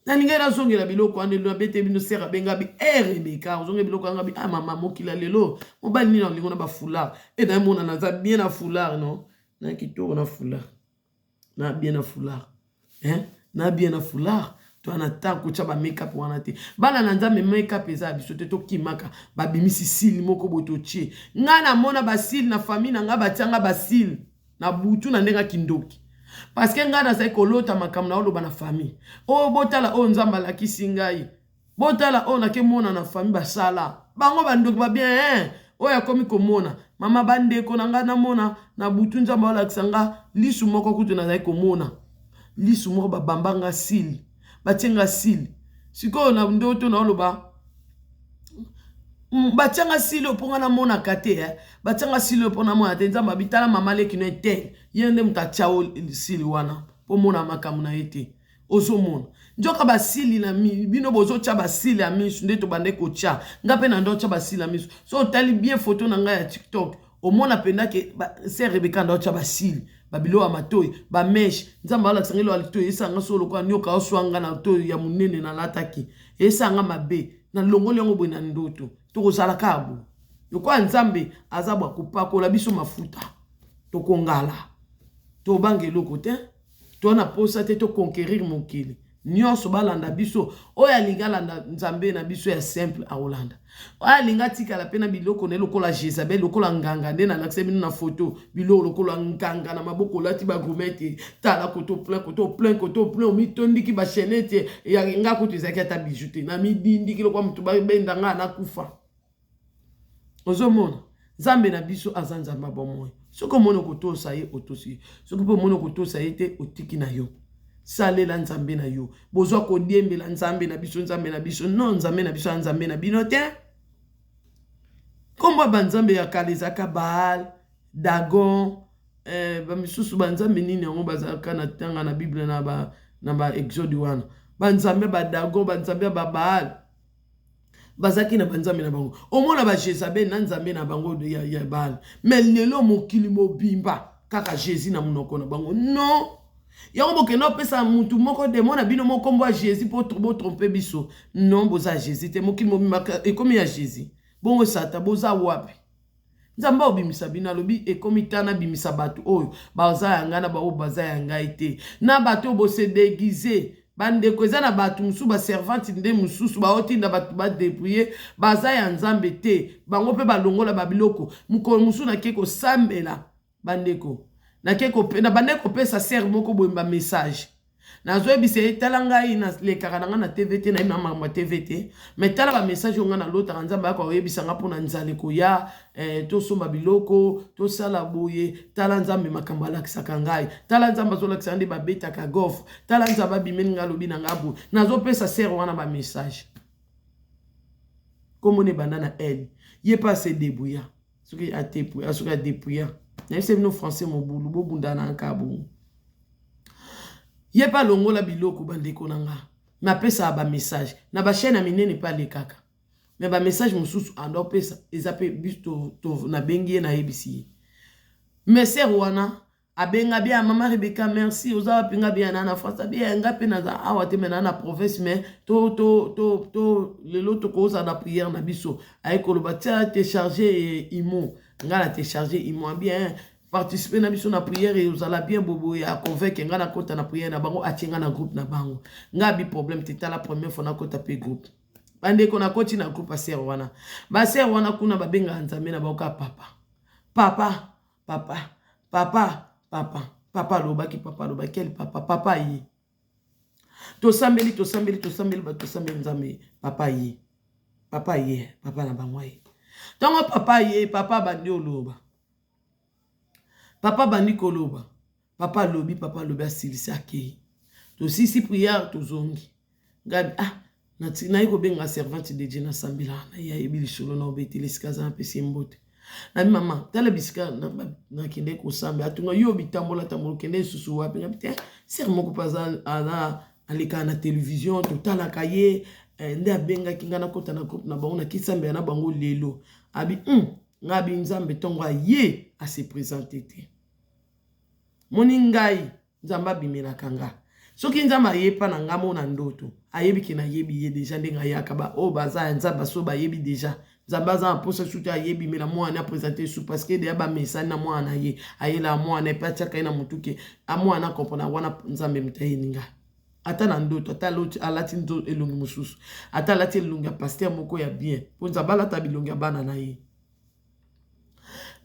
Nalingaki nazongela biloko wana lelo nabete bino sere abenga bi e eh, Rebeka ozonge biloko yanga bi ah mama mokili ya lelo mobali nini alingo na ba foulard e nayemona naza bien na foulard non na kitoko na foulard na bien na foulard hein na bien na foulard to na temps kotya ba make-up wana te. Bana na Nzambe, make-up eza ya biso te. Tokimaka babimisi sile moko boye totie. Ngai namona basile na famille na ngai, batia ngai basile na butu na ndenge ya kindoki, parce que ngai nazali kolota makambo na oloba na famille oyo. Botala oyo Nzambe alakisi ngai, botala oyo nakemona na famille, basala bango bandoki babien, hein? Oyo akomi komona mama bandeko na ngai, namona na butu Nzambe alakisa nga lisu moko, kutu nazali komona lisu moko babamba nga cils, batie nga cils. Sikoyo na ndoto naoloba batianga cils oyo mpo nga namonaka te, eh. Batianga cils oyo mpo namona te. Nzambe abitala mama leki no etel, ye nde moto atia o cils wana mpo mona makambo na ye te. Ozomona nzoka bacils na bino bozotya bacils ya miso nde tobande kotya. Nga mpe na ndo otya bacils ya miso. So otali bien foto na ngai ya TikTok, omona mpenza ke sœur Rebeka nda otya bacils, babiloko ya matoi, bamèches. Nzambe alakisa ngai eloko ya litoi esanga so lokola nyoka oswanga na toi ya monene nalataki, esanga mabe, nalongoli yango boye na ndoto. Tokozala kaka boye lokola Nzambe aza bwa kopakola biso mafuta, tokongala, tobanga eloko te. To na posa te toconquérir mokili nyonso. Balanda biso, oyo alingi alanda Nzambe na biso ya simple akolanda, oyo alingi atikala mpe na biloko na ye lokola Jezabel, lokola nganga nde nalakisa bino na foto, biloko lokola nganga na maboko, olati bagourmette, tala koto plein, koto plein, koto plein, omitondiki bachaînettes ya nga kutu ezalaki ata bijou te, na midindiki lokola moto babenda nga nakufa. Ozomona Nzambe na biso aza Nzambe ya bomoi. Soki omoni okotosa ye, otosi ye. Soki mpe omoni okotosa ye te, otiki na yo. Salela Nzambe na yo. Bozwa kodiembela Nzambe na biso, Nzambe na biso. Non, Nzambe na biso ya Nzambe na bino te. Nkombo ya banzambe ya kala ezalaka Baal, Dagon, bamisusu banzambe nini yango bazalaka na ntanga na Bible na ba Exode wana, banzambe ya badagon, banzambe ya babaal, bazalaki na banzambe na bango. Omona bajezabel na nzambe na bango ya Baal. Mais lelo mokili mobimba kaka Jésus na monoko na bango. Non, yango bokenda opesa mutu moko demo na bino moko nkombo ya Jésus mpo botromper biso. Non, boza Jésus te. Mokili mobimba ekomi ya Jésus. Bongo Satan, boza wapi? Nzambe obimisa bino, alobi ekomi tana abimisa bato oyo baza ya ngai na baoyo baza ya ngai te, na bato oyo bose déguiser. Bandeko, eza na bato mosusu baservante nde mosusu baotinda bato badépouiller, baza ya Nzambe te. Bango mpe balongola babiloko. Mokolo mosusu nake kosambela, bandeko, nabandaki kopesa sœur moko boye bamessage. Nazoyebisa ye: tala, ngai nalekaka na ngai na TV te, nayebi na makambo ya TV te, mais tala bamessage oyo ngai nalotaka. Nzambe ayaka koyebisa nga mpona nzala ekoya, tosomba biloko, tosala boye. Tala Nzambe makambo alakisaka ngai, tala Nzambe azolakisa nde babetaka golf, tala Nzambe abimeli ngai, alobi na ngai boye. Nazopesa sœur wana bamessage. Komona ebanda na l, ye mpe ase débrouilla, soki atepuya, soki adépouilla. Nayebisa bino français mobulu, bobundana na kaka bongo. Ye mpe alongola biloko, bandeko na nga. Me apesaka bamessage na bachaîne ya minene mpe alekaka, me bamessage mosusu ando apesa eza mpe biso. Nabengi ye, nayebisi ye. Mais sœur wana abenga bia: mama Rebeka, merci, oza wapi? Nga bia na France. Abia nga mpe naza awa te, me na na province, mais to to to to lelo tokozala na prière na biso. Aye koloba tia télécharge imo. Nga na télécharge imo. Abia participe na biso na prière, ozala bien boboye. Aconvaincre nga, nakota na prière na bango, atie nga na groupe na bango. Nga abi problème te. Tala, première fois nakota mpe groupe, bandeko, nakoti na groupe ya sœur wana. Basœur wana kuna babengaka Nzambe na bango kaka papa, papa, papa, papa, papa, papa. Alobaki papa, alobaki quel papa? Papa ye tosambeli, tosambeli, tosambeli bato, tosambeli Nzambe. Papa ye, papa ye, papa na bango ye. Ntango papa ye, papa abandi oloba, papa abandi koloba, papa alobi, papa alobi, asilisi, akei. Tosisi prière, tozongi. Ngai ah, naye kobenga servante de Dieu nasambelaka na ye, ayebi lisolo na obeteli esika aza, napesi ye mbote. Nabi: mama, tala bisika nakende kosambela. Atunga: yo bitambola tambola, okende lisusu wapi? Ngabi te, sœur moko mpe aza alekaka na télévision, totalaka ye. Eh, nde abengaki ngai nakota na groupe na bango, nakisambela na bango lelo. Abi ngai abi Nzambe ntongo aye ase présente te. Moni ngai Nzambe abimelaka nga. Soki Nzambe aye pa na nga mona ndoto, ayebi ke nayebi ye deja ndenge ayaka ba oyo baza ya Nzambe baso bayebi deja. Nzambe aza na posa sutu ayebi mela mwana a présenter su parce que deja bamesani na mwana na ye. Ayela mwana epe atiaka ye na mutu ke a mwana comprendre wana Nzambe moto ayeni nga. Ata na ndoto, ata alati elongi mosusu, ata alati elongi ya pasteur moko ya bien, po Nzambe alata bilongi ya bana na ye.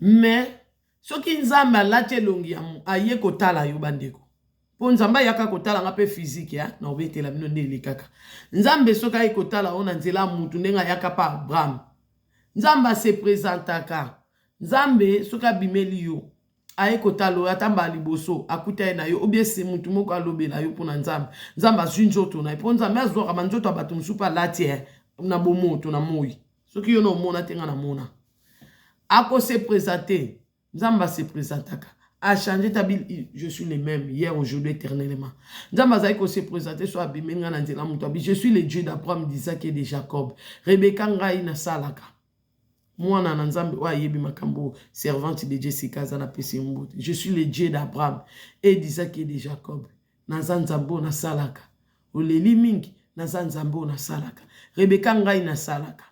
Mais soki Nzambe alati elongi ya aye kotala yo bandeko, mpo Nzambe ayaka kotala nga mpe physique ya na obetela bino nde elekaka. Nzambe soki aye kotala yo na nzela ya mutu ndenge ayaka pa Abraham, Nzambe ase présentaka. Nzambe soki abimeli yo aye kotala yo ata mbala liboso akuta ye na yo, obie se mutu moko alobela yo mpona Nzambe, Nzambe azwi nzoto na ye, mpo Nzambe azwaka banzoto ya bato mosusu mpe alati ye na bomoto na moi. Soki yo na omona te, nga namona. Ako se présenter, Nzambe ase présentaka, achange tabi, je suis le même hier, aujourd'hui, éternellement. Nzambe azali kose présenter so abimeli nga na nzela moto, abi je suis le Dieu d'Abraham, d'Isaac et de Jacob. Rebeka, ngai nasalaka mwana na Nzambe oyo ayebi makambo, servante de Dieu sika aza, napesi ye mbote. Je suis le Dieu d'Abraham et d'Isaac et de Jacob. Naza Nzambe oyo nasalaka. Oleli mingi, naza Nzambe oyo nasalaka. Rebeka, ngai nasalaka.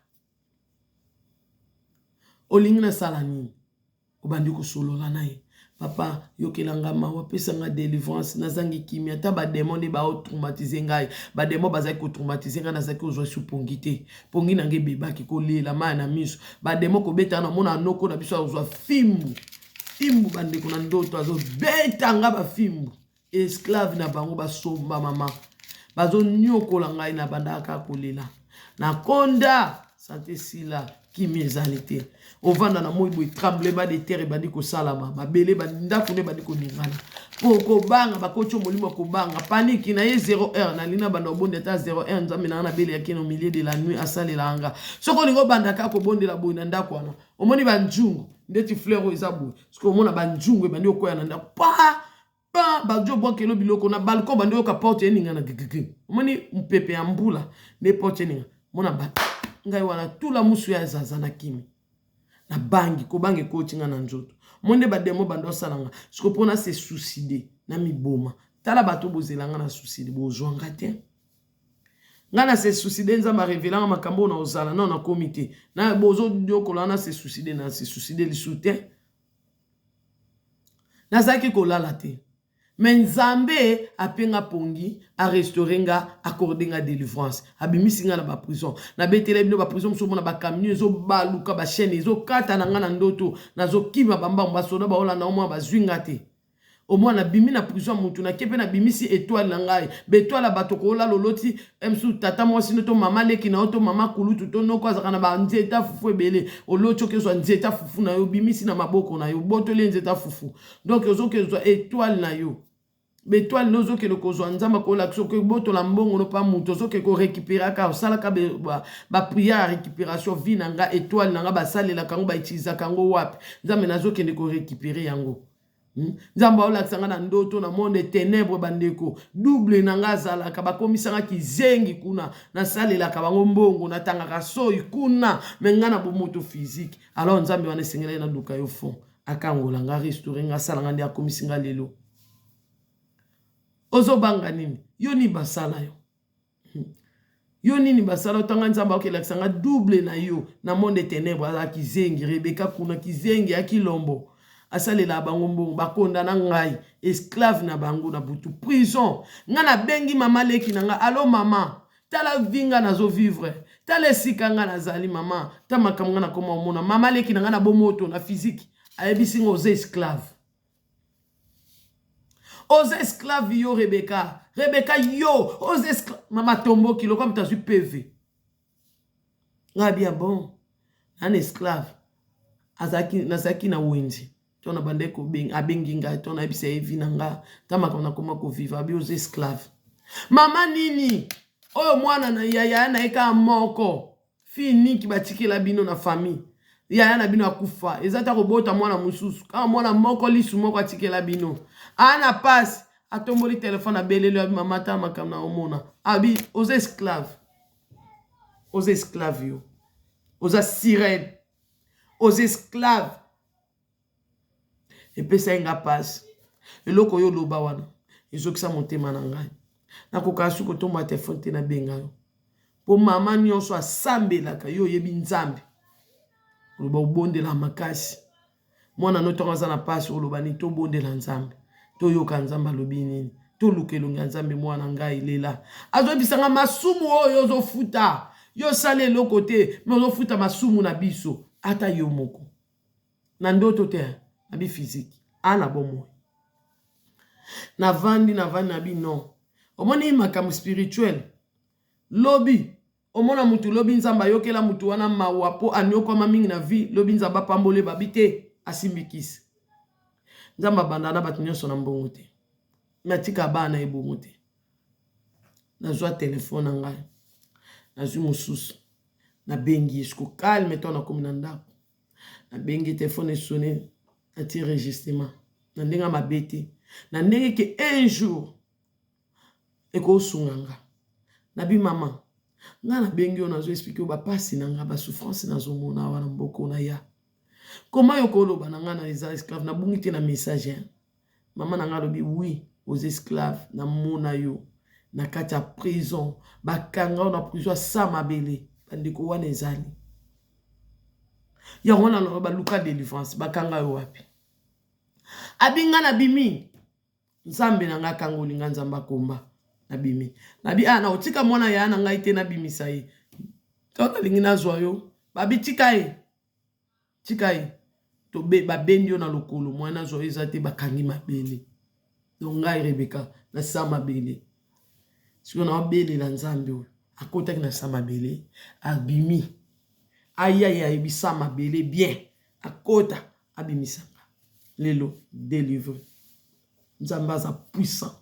Olingi nasala nini? Obandi kosolola na ye: papa, yokelanga mawa, apesanga délivrance, nazangi kimia, ata badémon nde baotraumatiser ngai. Badémon bazalaki kotraumatiser ngai, nazalaki kozwa su pongi te, pongi na ngai ebebaki, kolela mai na miso, badémon kobeta. Na mona noko na biso azwa fimbu, fimbu bandeko, na ndoto azobeta nga bafimbu, esclave na bango basomba mama, bazoniokola ngai. Na bandaka kolela, nakonda, santé sila, kimi ezali te. Ovanda na moi boye, tremblement de terre ebandi kosalama, mabele, ndako nde ebandi koningana mpo kobanga bakoti yo molimo ya kobanga, panique na ye. 0 heure nalingi na banda obonde ata 0 heure. Nzambe na nga nabeleyaki na milieu de la nuit, asalelaka nga. Soki olingi obanda kaka kobondela boye na ndako wana, omoni banjungu ndeti fleur oyo eza boye, soki omona banjungu ebandi okwea na ndako, pa pa bandi obwakelo biloko na balcon, bandi oyoka porte eningana gigigi, omoni mopepe ya mbula nde porte eninga. Mona ba ngai wana tula musu ya zaza na kimi na bangi, kobanga ekoti nga na nzoto mo nde badémon bando osala nga. Siko mpona se suicider na miboma, tala bato bozela nga na suicide, bozwa nga te. Nga na se suicide, Nzambe arevelanga makambo oyo na ozala nao nakomi te na bozonyokola na se suicide, na se suicide lisu te. Nazalaki kolala te, me Nzambe apenga pongi, arestaurer nga, accorde nga délivrance, abimisi nga na baprison. Nabetela bino baprison mosusu, omona bacamion ezobaluka, bachaîne ezokata na nga na ndoto, nazokima bambango, basoda baolanda, omona bazwi nga te. Omwana nabimi na prison ya mutu, nake mpe nabimisi étoile na ngai. Baétoile ya bato koolala, oloti mosusu tata mwasi no to mama leki na yo to mama kulutu to noko azalaka na banzete fufu ebele, oloti oki ozwa nzete fufu na yo, obimisi na maboko na yo, obotoli nzete fufu. Donc ozoki ozwa étoile na yo, baétoile nde ozokende kozwa. Nzambe akolakisa okoki botola mbongo no mpa moto, ozokende korécupéraka, osalaka baprière ya récupération. Vie na nga, étoile na nga, basalelaka yango, bautilisaka yango wapi? Nzambe, nazokende korécupérer yango. Nzambe aolakisa nga na ndoto na monde ténèbre, bandeko, double na nga azalaka, bakomisanga kizengi kuna, nasalelaka bango mbongo, natangaka soi kuna, me nga na bomoto physique. Alors Nzambe wana esengelaki naluka yo fond, akangola nga, restaure nga, asala nga nde akomisi nga lelo. Ozobanga nini? Yo nini basala yo? Yo nini basala? Otanga Nzambe aokelakisa nga double na yo na monde ténèbre, azala kizengi. Rebeka kuna kizengi ya kilombo, asalela bango mbongo, bakonda na ngai, esclave na bango na butu, prison. Nga nabengi mama leki na nga: alo mama, tala vie nga nazovivre, tala esika nga nazali mama, ta makambo nga nakoma omona. Mama leki na nga na bomoto na physique ayebisi nga: oza esclave, oza esclave yo Rebeka, Rebeka yo oza esclave. Mama tomboki lokola moto azwi pv. Nga bien, bon, nana esclave nazalaki na wenze to na bande abengi ngai to nayebisa ye vie na nga, ta makambo nakoma kovivre. Abi oza esclave. Mama nini oyo mwana na yaya na ye kaka moko, fille niki batikela bino na famille, yaya na bino akufa, eza ta kobota mwana mosusu, kaka mwana moko, lisu moko atikela bino, aa na pasi. Atomboli telefone, abeleli, abi mama, ta makambo na omona. Abi oza esclave. Oza esclave yo. Oza sirène. Oza esclave. Epesaki nga pasi. Eloko oyo oloba wana ezokisa motema na ngai. Nakokaka su kotombola telefone te nabenga yo. Po mama nyonso asambelaka yo oyebi Nzambe. Oloba obondela makasi. Mwana no ntango aza na pasi oloba nini? Tobondela Nzambe. Toyoka Nzambe alobi nini. Toluka elongi ya Nzambe mwana ngai lela. Azoyebisa nga masumu oyo ozofuta. Yo osali eloko te mais ozofuta masumu na biso. Ata yo moko. Na ndoto te na bi physique. A na bomoi. Navandi navandi na bi non. Omoni makambo spirituel. Lobi omona mutu lobi Nzambe ayokela mutu wana mawa po aniokwama mingi na vie lobi Nzambe apamboli ye babi te asimbi kisi. Nzambe abanda na bato nyonso na mbongo te. Mais atika bana na ye bongo te. Nazwa telefone na ngai. Nazwi mosusu. Nabengi ye siko calme to nakomi na ndako. Nabengi telefone esone natie enregistrement na ndenge ya mabe te. Na ndenge ke un jour ekosunga nga. Nabi mama nga nabengi yo nazo explique yo ba pasi na nga ba souffrance nazo mona awa na mboka oyo naya. Comment yo koloba na nga na eza esclave nabungi te na message hein. Mama na nga alobi oui oza esclave na mona yo na kati ya prison bakanga yo na prison ya sa mabele bandeko wana ezali yango wana baluka delivrance bakanga yo wapi abi nga nabimi Nzambe na ngai akangoli ngai Nzambe akomba nabimi nabi ah nakotika mwana yaya na ngai te nabimisa ye to nalingi nazwa yo babi tika ye tika ye tobe babendi yo na lokolo mwana nazwa yo eza te bakangi mabele donc ngai Rebecca na sa mabele sikoyo naobelela Nzambe oyo akotaki na sa mabele abimi aya ye ayebi sa mabele bien akota abimisa nga lelo delivre nzambe aza puissant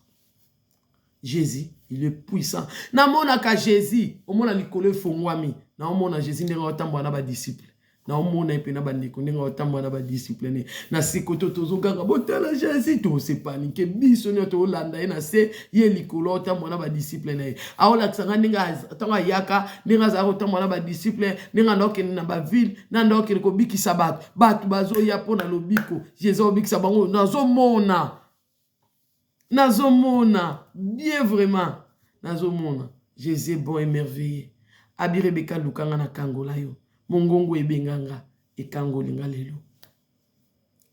jésus il est puissant namonaka jésus omona likolo efongwami naomona jésus ndenge aotambola na badisciple naomona ye mpe na bandeko ndenge aotambola na badisciple ne na sikoto tozoganga botala jésus tosepanike biso nyonso tolanda ye na se ye likolo aotambola na badisciple na ye aolakisa ngai ndenge ntango ayaka ndenge azalaka kotambola na badisciple ndenge anda okende na bavile na nda okende kobikisa bato bato bazoya mpo na lobiko jesus obikisa bango nazomona nazomona bien vraiment nazomona jesus est bon et merveilleux abi rebeka luka nga nakangola yo mongongo ebenga nga ekangoli nga lelo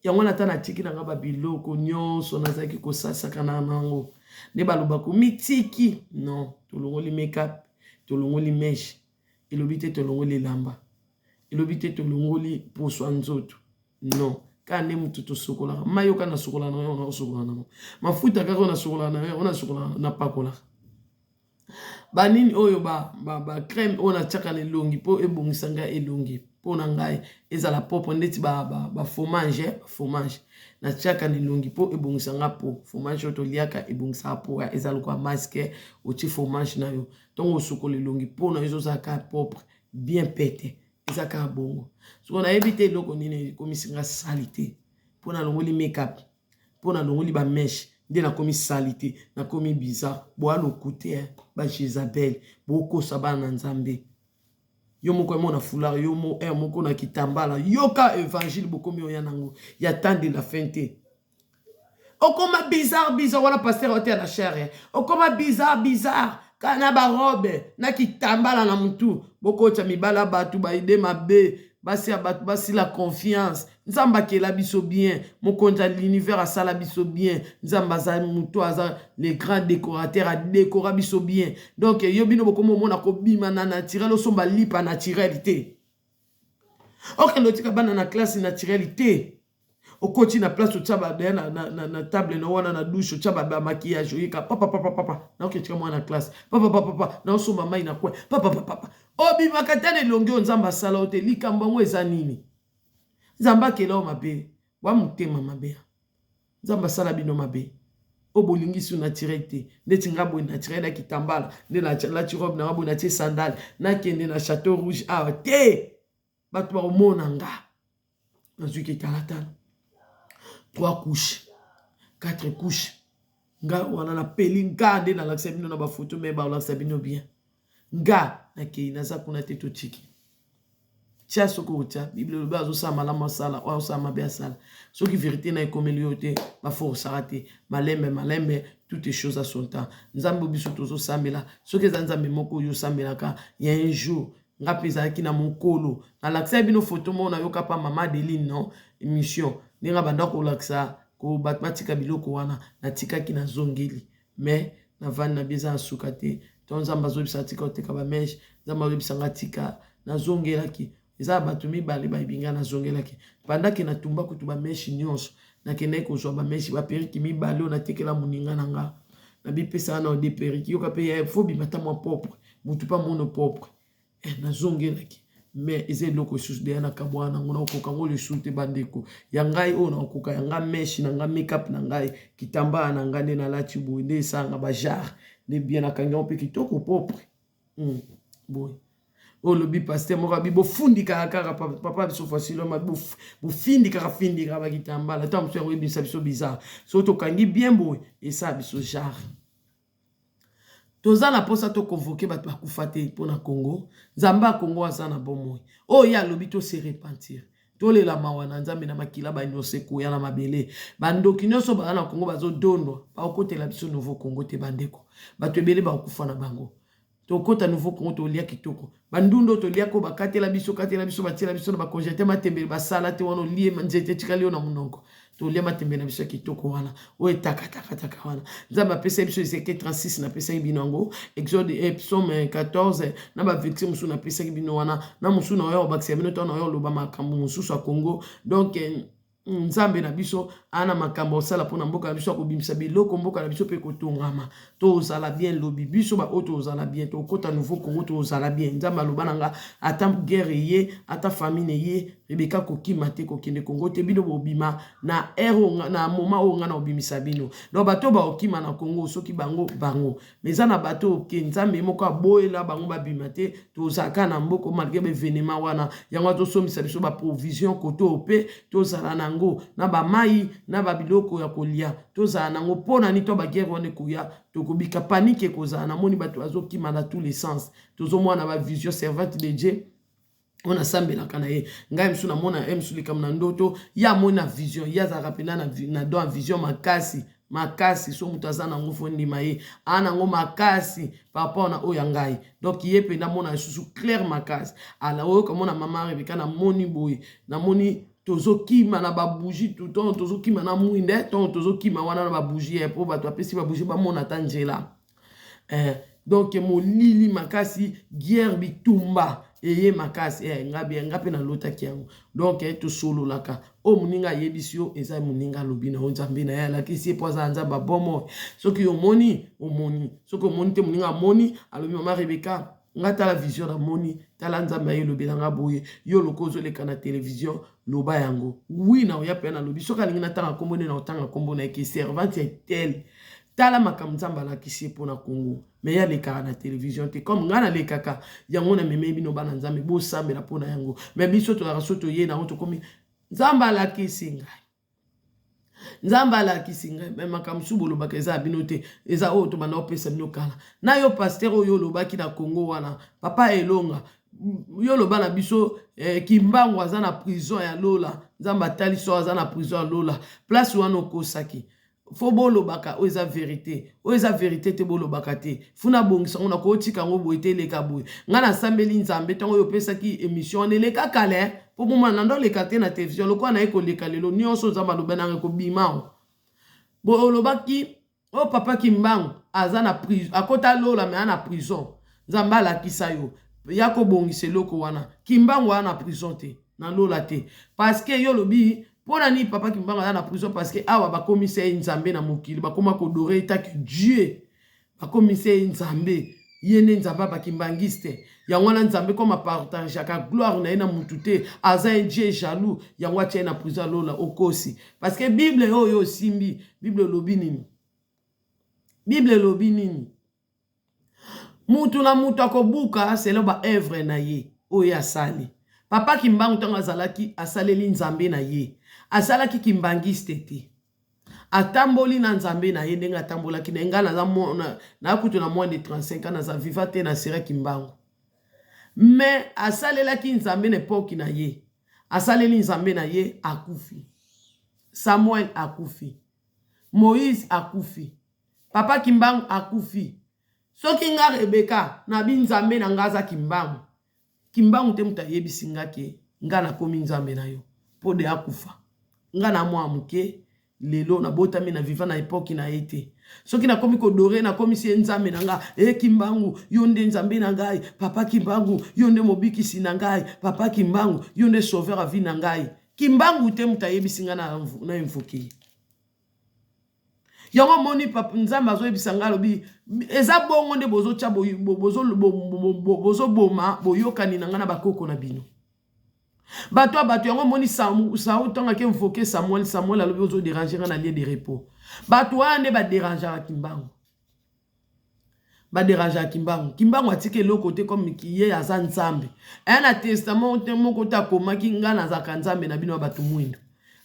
yango wana ata natiki na nga babiloko nyonso nazalaki kosasaka na nango nde balobaka omitiki non tolongoli makeup tolongoli meshe elobi te tolongoli elamba elobi te tolongoli poso ya nzoto non kaka nde motu tosokolaka mai oyo kaka nasokolaka na yango nakosokola nango mafuta kaka oyo nasokolaka na yango nasokolaka napakolaka banini oyo ba, ba, ba crème oyo natiaka na elongi mpo ebongisa ngai elongi mpo na ngai ezala propre ndeti ba, ba, ba fromage eh, fromage natiaka na elongi mpo ebongisa ngai po fromage oyo toliaka ebongisaka po eza lokola masque otie fromage na yo ntongo osokola elongi mpo na yo ezozala kaka propre bien pete eza kaka bongo soko nayebi te eloko nini ekomisi nga salite mpo nalongoli makeup mpo nalongoli ba mèche nde nakomi salite nakomi bizarre boa lokute eh, ba Jezabel bokosa bana na Nzambe yo moko emo na foulard yo mo eh, moko na kitambala yoka évangile bokomi oya nango ya temps de la fin te okoma bizarre bizarre wana pasteur oteya na chair eh. okoma bizarre bizarre kaka na barobe na kitambala na mutu bokotya mibala bato baide mabe basi ya bato basila confiance nzambe akela biso bien mokonzi ya l'univers asala biso bien nzambe aza moto aza le grand décorateur adekora biso bien donc yo bino bokoma omona kobima na naturel osomba lipa naturel te okende otika bana na classe naturel te okoti na place otya badaya na, na, na, na table na wana na douche otya bamaquillage oyeka papapapapapa naoki otika mwana na classe papapapapa naosomba mai na coin papapapapa obimaka ta na elongi oyo nzambe asala yo te likambo yango eza nini nzambe akela yo mabe wa motema mabe nzambe asala bino mabe oyo bolingi su naturel te ndeti nga boye naturel na kitambala nde nalati robe na nga boye natie sandale nakende na chateau rouge awa te bato bakomona nga nazwi kitalatala 3 couches 4 couches nga wana napeli nga nde nalakisa bino na bafoto me balakisa bino bien nga. Nakei, naza kuna te, totiki. Tia soki otia Bible elobi azosala malamu asala, oyo azosala mabe asala. Soki verite na ekomeli yo te, baforsaka te. Malembe malembe, toutes choses à son temps. Nzambe biso tozosambela, soki eza Nzambe moko oyo osambelaka, ya un jour nga mpe ezalaki na mokolo nalakisaki bino foto moko nayoka pa mama Adeline non émission ndenge abanda kolakisa ko bato batika biloko wana, natikaki nazongeli, mais navandi na bi eza na suka te. To Nzambe azobisa tika oteka bamèches, Nzambe azobisa nga tika, nazongelaki. Eza na bato mibale bayebi ngai, nazongelaki pandake natumba kutu bamèches nyonso. Nakendaki kozwa bamèches, baperruques mibale oyo natekela moninga na nga, nabipesaka na ode perruque yoka mpe ya fo bima ata mwa propre, motu mpe amono propre. Nazongelaki, mais eza eloko lisusu deya nakabwana nango, nakokoka yango lisusu te. Bandeko ya ngai oyo nakokoka ya nga mèche na nga, makeup na ngai, kitambala na ngai nde nalati boye nde esalanga bajare nde bien, nakangi yango mpe kitoko propre. Boye oyo olobi pasteur moko abi bofundikaka kaka papa biso fasiloma, bofindikaka findikaka bakitambala ntango mosusu yango ebimisa biso bizarre. Soki tokangi bien boye, esala biso genre. Toza na mposa toconvoquer bato bakufa te mpo na Congo. Nzambe ya Congo aza na bomoi oyo ye alobi tose repentir, tolela mawa na Nzambe na makila banyonso ekoya na mabele. Bandoki nyonso baza na Congo bazodondwa, bakokotela biso nouveau Congo te. Bandeko, bato ebele bakokufa na bango. Tokota nouveau Congo, tolia kitoko. Bandundu oyo toliaka oyo bakatela biso, katela biso, batiela biso na bacongélateur, matembele basala te wana, olie nzete etikali yo na monoko. Tolia matembele na biso ya kitoko wana oyo etakatakataka wana. Nzambe apesaki biso Ezekiel 36, napesaki bino yango, Exode, Psaume 14 na baverset mosusu napesaki bino wana, na mosusu na oyo obakisa bino ntango na oyo oloba makambo mosusu ya Congo. Donc Nzambe na biso aa na makambo osala mpona mboka na biso, akobimisa biloko, mboka na biso mpe kotongama. Tozala bien lobi, biso baoyo tozala bien, tokota nouveau Congo, tozala bien. Nzambe aloba na nga, ata guerre eye, ata famine eye, Rebeka kokima te, kokende Congo te. Bino bobima na heure, na moment oyo nga na obimisa bino. Donc bato baokima na Congo, soki bango bango, mais eza na bato oke Nzambe moko aboyela bango babima te. Tozalaka na mboka malgré baévénement wana. Yango azosomisa biso baprovision kote oyo mpe tozala nango na bamai na babiloko ya kolia, tozala nango mpo na nini? To baguerre wana ekoya, tokobika, panique ekozala. Namoni bato bazokima na tous les sens. Tozomona bavision. Servante de Dieu oyo nasambelaka na ye, ngai mosu namona ye mosu likambo na ndoto, ye amoni na vision. Ye azalaka mpena na don ya vision makasi makasi. So moto aza nango, fo ndima ye aa nango makasi par rapport na oyo ya ngai. Donc ye mpenza amona lisusu clair makasi. Ala oyo komona mama Rebeka, namoni boye, namoni tozokima na babougie, ntongo tozokima na mwinda, ntongo tozokima wana na babougie mpo bato bapesi babougie bamona ata nzela. Donc molili makasi, guerre, bitumba eye makasi. Nga bien, nga mpe nalotaki yango. Donc tosololaka oyo moninga ayebisi yo, eza moninga alobi na yo, Nzambe na ye alakisi ye mpo aza Nzambe abomo. Soki omoni, omoni. Soki omoni te, moninga amoni, alobi: "Mama Rebeka, nga tala vision namoni, tala Nzambe aye elobela nga boye." Yo loko ozoleka na télévision, loba yango. Wi, na oya mpe nalobi, soki alingi natanga nkombo nde na otanga nkombo na ye ke servante ya tel, tala makambo Nzambe alakisi ye mpona Congo. Mais ye alekaka na télévision te comme ngai nalekaka. Yango namemei bino bana Nzambe, bosambela mpona yango. Mais biso tozalaka so toye nango, tokomi Nzambe alakisi ngai, Nzambe alakisi ngai. Mais makambo mosusu bolobaka eza ya bino te, eza oyo tobanda kopesa bino kala. Na yo pasteur oyo olobaki na Congo wana, papa Elonga, yo oloba na biso Kimbangu aza na prison ya lola, Nzambe atali so aza na prison ya lola. Place wana okosaki. Fo bolobaka oyo eza vérité, oyo eza vérité te bolobaka te. Funa bongisa yango, nakotika yango boye te, eleka boye. Ngai nasambeli Nzambe. Ntango oyo opesaki émission wana eleka kala, mpo bomona na ndo oleka te na télévision lokola naye koleka lelo. Nyonso Nzambe aloba nanga ekobima o bo. Olobaki oyo papa Kimbangu aza na prison, akota lola mais aza na prison. Nzambe alakisa yo ya kobongisa eloko wana. Kimbangu aza na prison te, na lola te, parce que yo olobi mpo na nini papa Kimbangu aza na prison? Parce que awa bakomisa ye Nzambe na mokili, bakoma koadorer ye take Dieu, bakomisa ye Nzambe, ye nde Nzambe abakimbangiste. Yango wana Nzambe koma partageaka gloire na ye na mutu te, aza un Dieu jaloux, yango atia ye na prison alola. Okosi, parce que Bible oyo osimbi, Bible elobi nini? Bible elobi nini? Mutu na mutu akobuka selon baœuvre na ye oyo asali. Papa Kimbangu ntango azalaki, asaleli Nzambe na ye, asalaki kimbangiste te, atamboli na Nzambe na ye ndenge atambolaki na ye. Ngai naza nakutu na moins de 35 ans, naza viva te na sera Kimbangu. Mais asalelaki Nzambe na epoque na ye. Asaleli Nzambe na ye, akufi. Samuel akufi. Moïse akufi. Papa Kimbangu akufi. Soki nga Rebecca nabi Nzambe na nga aza Kimbangu, Kimbangu te moto ayebisi nga ke nga nakomi Nzambe na yo po de akufa. Nga na mwa muke lelo nabotami na viva na epoque na ye te. Soki nakomi ko dore nakomisi ye Nzambe na nga, e Kimbangu yo nde Nzambe na ngai, papa Kimbangu yo nde mobikisi na ngai, papa Kimbangu yo nde sauveur ya vie na ngai. Kimbangu te moto ayebisi nga na, na invoke ye. Yango omoni papa Nzambe azoyebisa ngai alobi eza bongo nde bozotya bozoboma boyokani na ngai na bakoko na bino. Bato ya bato yango omoni Saul ntango ake invoke Samuel, Samuel alobi ozo déranger ngai na lieu de repos. Bato wana nde baderangeaka Kimbangu. Baderangeaka Kimbangu. Kimbangu atika eloko te comme ye aza Nzambe. Aya na testament te moko te akomaki ngai nazalaka Nzambe na bino ya bato mwindo.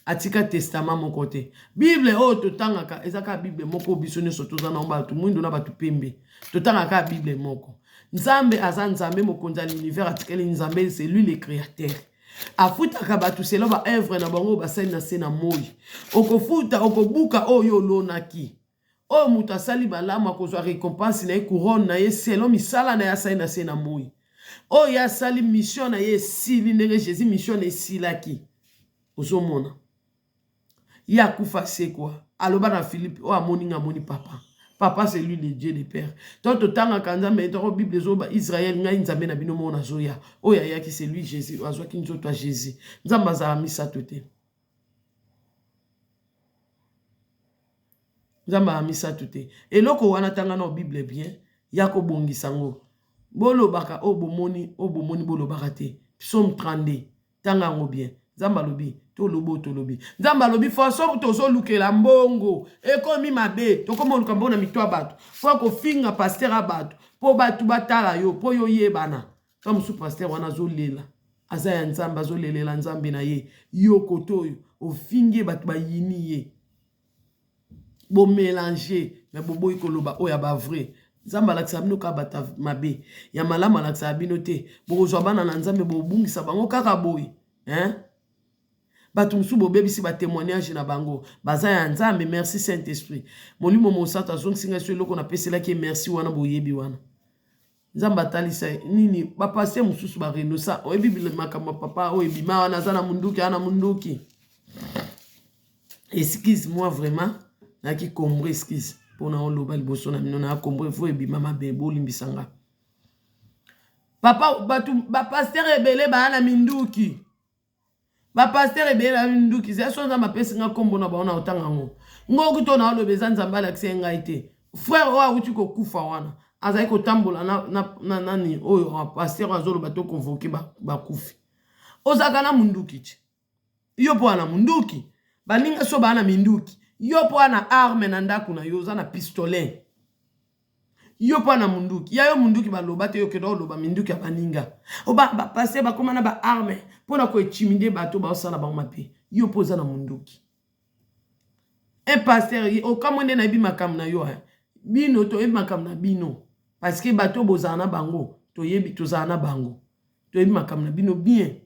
Atika testament moko te. Bible oyo totangaka eza kaka Bible moko biso nyonso toza na bato mwindo na bato pembe. Totangaka kaka Bible moko. Nzambe aza Nzambe mokonzi ya l'univers atikali Nzambe, c'est lui le créateur. Afutaka bato selon ba œuvre na bango basali na se na moi. Okofuta, okobuka oyo olonaki. Oyo moto asali malamu akozwa recompense na ye, couronne na ye selon misala na ye asali na se na moi. Oyo ye asali mission na ye esili ndenge Jesus mission na esilaki. Ozomona. Ye akufa asekwa. Aloba na Philippe oyo amoni nga amoni papa. Papa c'est lui le Dieu de père. Tant totangaka Nzambe toko Bible ezoba Israël ngai Nzambe na bino moko nazoya. Oyo ayaki c'est lui Jésus, azwaki nzoto ya Jésus. Nzambe azala misato te. Nzambe aza misatu te. Eloko wana tanga nao bible bien ya kobongisa ngo. Bolobaka oyo bomoni, oyo bomoni bolobaka te. Psaume 32 tanga yango bien. Nzambe alobi toloba oyo tolobi. Nzambe alobi façon tozolukela mbongo ekomi mabe, tokomi koluka mbongo na mitu ya bato. Mpo kofinga pasteur ya bato, mpo bato batala yo, mpo yo oyebana. Tango mosusu pasteur wana azolela, aza ya Nzambe, azolelela Nzambe na ye. Yo kote oyo ofingi ye, bato bayini ye. Bo melanger mais boboyi koloba oyo ya ba vrai. Nzambe alakisaka bino kaka bato ya mabe, ya malamu alakisaka bino te. Bokozwa bana na Nzambe bobungisa bango kaka boye hein? Bato mosusu bobebisi ba témoignage na bango, baza ya Nzambe. Merci Saint Esprit, Molimo Mosantu azongisi ngai so eloko napeselaki ye merci wana, boyebi wana Nzambe atalisa nini ba pasteur mosusu ba renosa oyebi makambo ya papa oyo ebima wana aza na munduki aza na munduki excuse moi vraiment nayaki kombre excuse mpona oloba liboso na bino naya kombre fo ebima mabe bolimbisa nga papa bato bapasteur ebele baya na minduki Ba pasteur ebele na minduki zela so nzambe apesi nga kombo na bango na otanga yango ngo kutu na oloba eza nzambe alakisa ye ngai te frère oyo awuti kokufa wana azali kotambola na, na, na nani oyo pasteur azoloba to convoke bakufi ba ozalaka na munduki ti yo mpo wana munduki baninga so baa na minduki yo mpo wana arme na ndako na yo oza na pistolet Yo po na munduki ya yo munduki baloba te yo kenda oloba minduki ya baninga oba ba pasteur bakoma na ba arme pona ko intimide bato baosala bango mabe yo po oza na munduki un pasteur okamwe nde nayebi makambo na yo hein. Bino toyebi makambo na bino parce que bato bozala na bango toyebi tozala na bango toyebi makambo na bino bien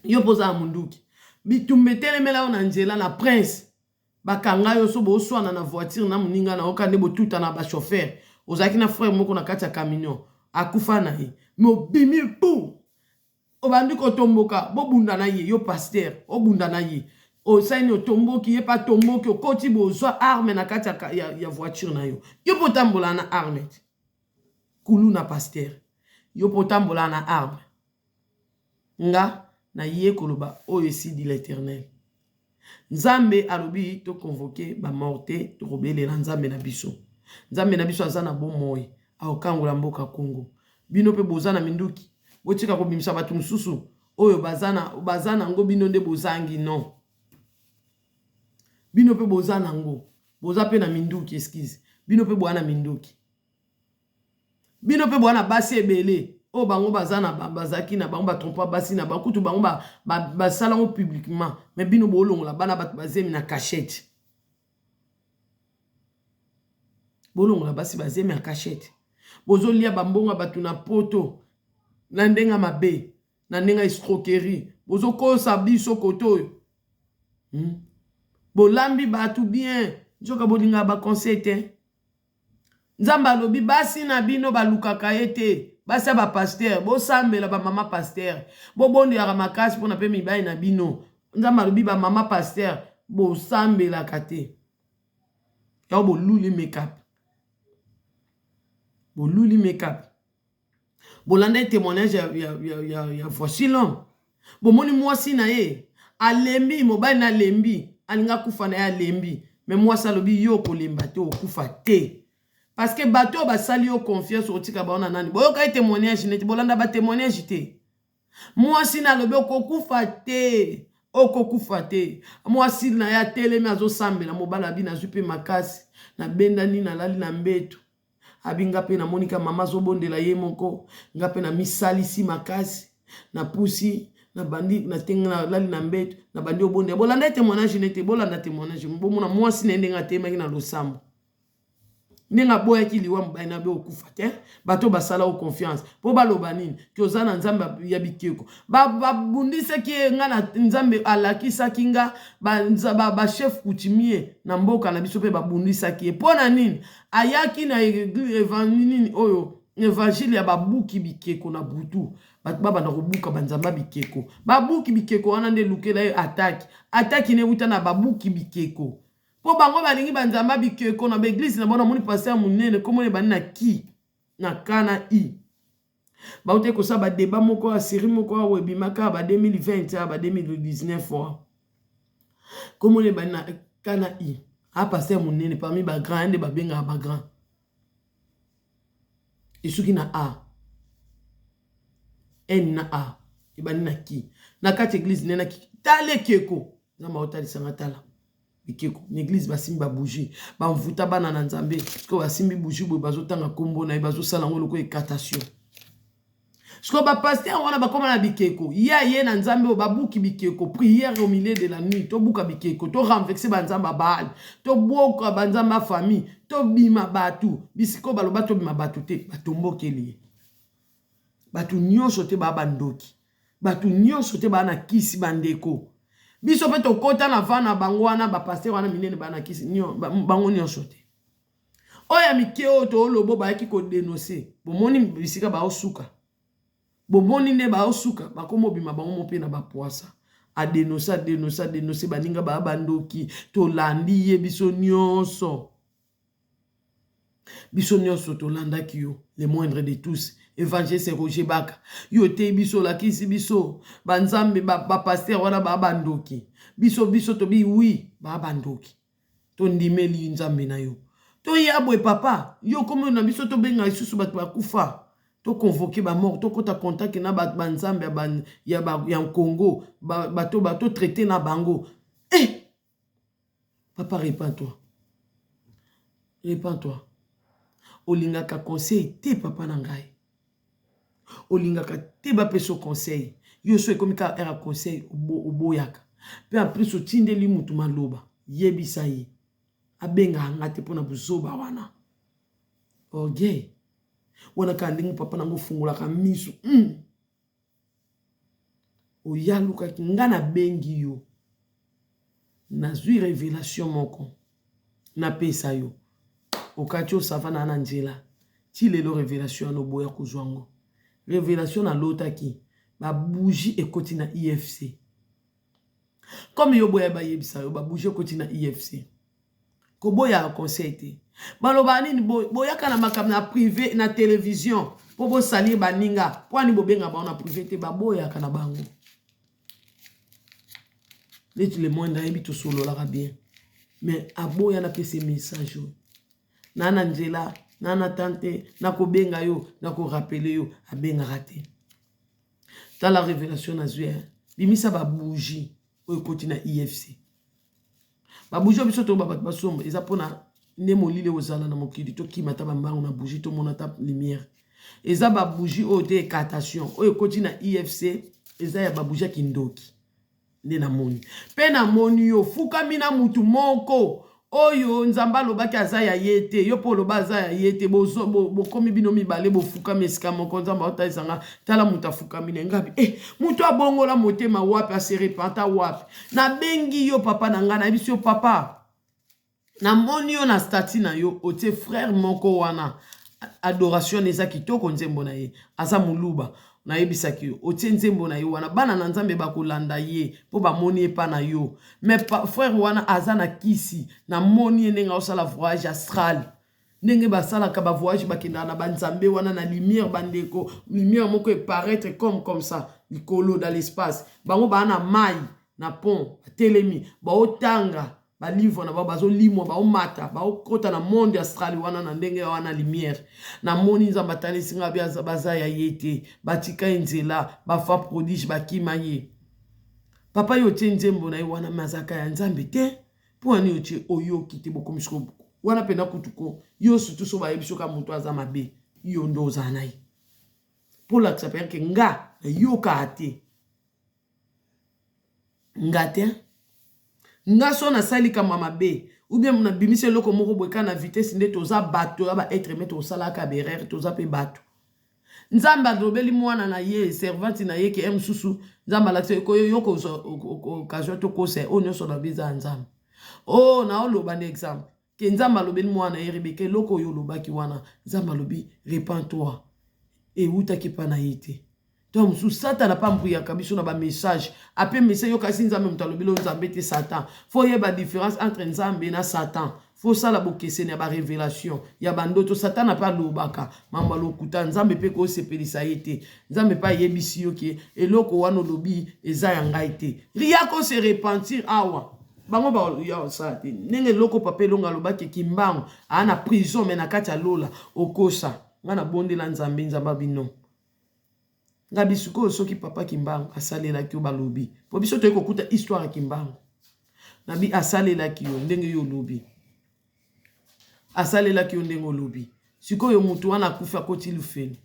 yo po oza na munduki bitumba etelemela yo na nzela na prince Bakanga yo so boswana na voiture na muninga na yo kaka nde botutana ba chauffeur ozalaki na frère moko na kati ya camion akufa na ye mais obimi pu obandi kotomboka bobunda na ye yo pasteur obunda na ye osali nini otomboki ye pe atomboki okoti bozwa arme na kati ya, ya, ya voiture na yo yo mpe otambola na arme te kuluna pasteur yo mpe otambola na arme Nga na ye koloba oyo esi dit l'eternel. Nzambe alobi to convoquer ba mort te tokobelela Nzambe na biso. Nzambe na biso aza na bomoi akokangola mboka Congo. Bino pe boza na minduki botika kobimisa batu mosusu oyo baza na baza nango bino nde bozangi non. Bino pe boza nango boza pe na minduki excuse bino pe boa na minduki. Bino pe boa na basi ebele oyo bango baza na bazalaki na bango ba trompa basi na bango kutu bango basala yango publiquement mais bino bolongola bana bato bazemi na cachette bolongola basi bazemi ya cachette bozolia bambongo ya bato na poto. Na ndenge mabe, na ndenge escroquerie, bozokosa biso kote oyo. Bolambi bato bien, nzoka bolingaka baconseil te. Nzambe alobi basi na bino balukaka ye te. Basi ya bapasteur, bosambela bamama pasteur, bobondelaka makasi mpona mpe mibali na bino. Nzambe alobi bamama pasteur bosambelaka te. Yango boluli make-up. Boluli make-up. Bolanda ye témoignage ya Voici l'homme. Bomoni mwasi na ye alembi, mobali na alembi, alinga kufa na ye alembi. Mais mwasi alobi yo kolemba te, okufa te. Parce que bato oyo basali yo confiance okotika bango na nani? Boyoka ye témoignage neti bolanda ba témoignage te. Mwasi na alobi okokufa te, okokufa te. Mwasi na ye atelemi azosambela, mobali abi nazwi mpe makasi, nabendani nalali na mbeto. Abi nga mpe namoni ka mama azobondela ye moko, nga mpe namisalisi makasi, napusi, nabandi natenga nalali na mbeto, nabandi obondela. Bolanda ye témoignage nete, bolanda témoignage, bomona mwasi na ye ndenge atelemaki na losambo. Ndenge aboyaki liwa mobali na be okufa te. Bato basala yo confiance mpo baloba nini? Ke oza na nzambe ya bikeko. Babundisaki ye nga na nzambe alakisaki nga bachef coutumier na mboka na biso mpe babundisaki ye. Mpo na nini? Ayaki na nini oyo évangile ya babuki bikeko na butu. Bato babanda kobuka banzambe ya bikeko. Babuki bikeko wana nde elukela ye ataki. Ataki ne wuta na babuki bikeko. Po bango balingi banzambe bikeko na baeglise na bango. Namoni pasteur monene komona ebandi na ki na k na i. Bauti kosala badeba moko ya série moko awa ebimaka ba 2020 ba 2019 wa. Komona ebandi na k na i. A pasteur monene parmi ba grand nde babengaka ba grand. Esuki na a. N na a. Ebandi na ki. Na kati église nde na ki. Tala ekeko. Nzambe aotalisanga tala. Bikeko na église basimbi ba bougie, bamvuta bana na nzambe. Sikoyo basimbi bougie boye, bazotanga nkombo na ye, bazosala yango lokola incantation. Sikoyo bapasteur wana bakóma na bikeko ye aye na nzambe oyo babuki bikeko, prière au milieu de la nuit, tobuka bikeko, torenverse banzambe ya Baal, toboka banzambe ya famille, tobima bato bisika oyo baloba tobima bato te, batombokeli ye. Bato nyonso te baa bandoki, bato nyonso te baa na kisi. Bandeko, biso mpe tokɔta na va na bango wana, bapasteur wana minene baa na kisi, bango nyonso te. Oyo ya mike oyo toolobo bayaki kodénoncer, bomoni bisika baosuka, bomoni nde baosuka, bakoma obima bango mo mpe na bapwasa. Adénonce, adénonce, adénonce baninga baya bandoki, tolandi ye biso nyonso. Biso nyonso tolandaki yo, le moindre de tous, évangéliste Roger Baka. Yo oteyi biso, olakisi biso banzambe bapasteur wana baa bandoki. Biso tobi wi baa bandoki, tondimeli nzambe na yo. Toya boye papa, yo komi na biso tobenga lisusu bato bakufa, toconvoquer bamort, tokɔta contact na bato banzambe ya Congo, bato totraiter na bango. Eh papa, repens-toi, repens-toi. Olingaka conseil te, papa na ngai, olingaka te bapesa conseil. Yo so ekomi kaka heure ya conseil, oboyaka. Mpe en plus otindeli mutu maloba, yebisa ye abengaka nga te mpona buzoba wana, orgueil wana. Kaka ndenge papa nango ofungolaka miso. Oyalukaki nga nabengi yo, nazwi révélation moko napesa yo, okati osava na nzela ti lelo. Révélation wana oboya kozwa yango. Révélation nalotaki babougie ekoti na IFC. Comme yo boya bayebisa yo babougie ekoti na IFC, koboya conseil te. Baloba nini? Boyaka na makambo na privé na télévision mpo bosalir baninga. Mpo ani bobenga bango na privé te? Baboyaka na bango neti le moindre ayebi tosololaka bien, mais aboya napesa message oyo na nzela na tante. Nakobenga yo, nakorappeler yo, abengaka te. Tala révélation nazwi, bimisa babougie oyo ekoti na IFC. Babougie oyo biso toyoba bato basomba eza mpona nde molili ozala na mokili, tokima ata bambango na bougie, tomona ata lumière. Eza babougie oyo te, incantation oyo ekoti na IFC eza ya babougie ya kindoki. Nde namoni mpe namoni yo fukami na mutu moko. Oyo Nzambe alobaki aza ya ye te, yo mpe oloba aza ya ye te, bokomi bino mibale bofukami esika moko. Nzambe aotalisa nga, tala moto afukami na ngabi. Eh, moto abongola motema wapi, ase repenta wapi? Nabengi yo papa na ngai, nayebisi yo papa, namoni yo na statut na yo otie frère moko wana, adoration eza kitoko, nzembo na ye aza moluba. Nayebisaki yo otie nzembo na ye wana, bana na Nzambe bakolanda ye mpo bamoni epa na yo. Mais frère wana aza na kisi, namoni ye ndenge aosala voyage astral, ndenge basalaka bavoyage, bakendaka na banzambe wana na lumière. Bandeko, lumière moko eparaître comme ça likolo dans l'espace. Bango baa na mai na pont, batelemi, baotanga balivre na bango, bazolimwa, baomata, baokota na monde astral wana na ndenge wana lumière. Namoni Nzambe atalisi nga, baza ya ye te, batika ye nzela, bafa prodige, bakima ye. Papa, yo otie nzembo na ye wana, me azalaka ya Nzambe te. Mpo wani otie, oyoki te? Bokomi siko wana mpena kutu ko yo surtout so bayebi soki moto aza mabe, yo nde ozala na ye mpo olakisa mpenza ke nga nayokaa te, nga te. Nga so nasali likambo ya mabe ou bien nabimisi eloko moko boye kaka na vitesse, nde toza bato ya baêtre humain, tosalaka baerreur, toza mpe bato. Nzambe alobeli mwana na ye, servante na ye, ke ye mosusu Nzambe alakisa yo kozwa occasion tokosa oyo nyonso na eza ya Nzambe. Oyo naoloba nde exemple ke Nzambe alobeli mwana ye Rebeka, eloko oyo olobaki wana, Nzambe alobi repens-toi, ewutaki mpa na ye te. To mosusu Satana mpe ambuyaka biso na bamessage, ape message yo kasi Nzambe moto alobeli oyo, Nzambe te, Satan. Faut oyeba différence entre Nzambe na Satan, faut osala bokeseni ya barévélation ya bandoto. Satana mpe alobaka mambo alokuta, Nzambe mpe kosepelisa ye te. Nzambe mpe ayebisi yo ke eloko wana olobi eza ya ngai te, ria kose repentir. Awa bango baya osala te ndenge eloko papa Elongo alobaki, Kimbangu aa na prison, me na kati ya lola okosa. Ngai nabondela Nzambe, Nzambe abino nga bisikoyo. Soki papa Kimbangu asalelaki yo, balobi po biso toyei kokuta histoire ya Kimbangu, nabi asalelaki yo ndenge yo olobi, asalelaki yo ndenge olobi, sikoyo motu wana akufi, akoti lufeni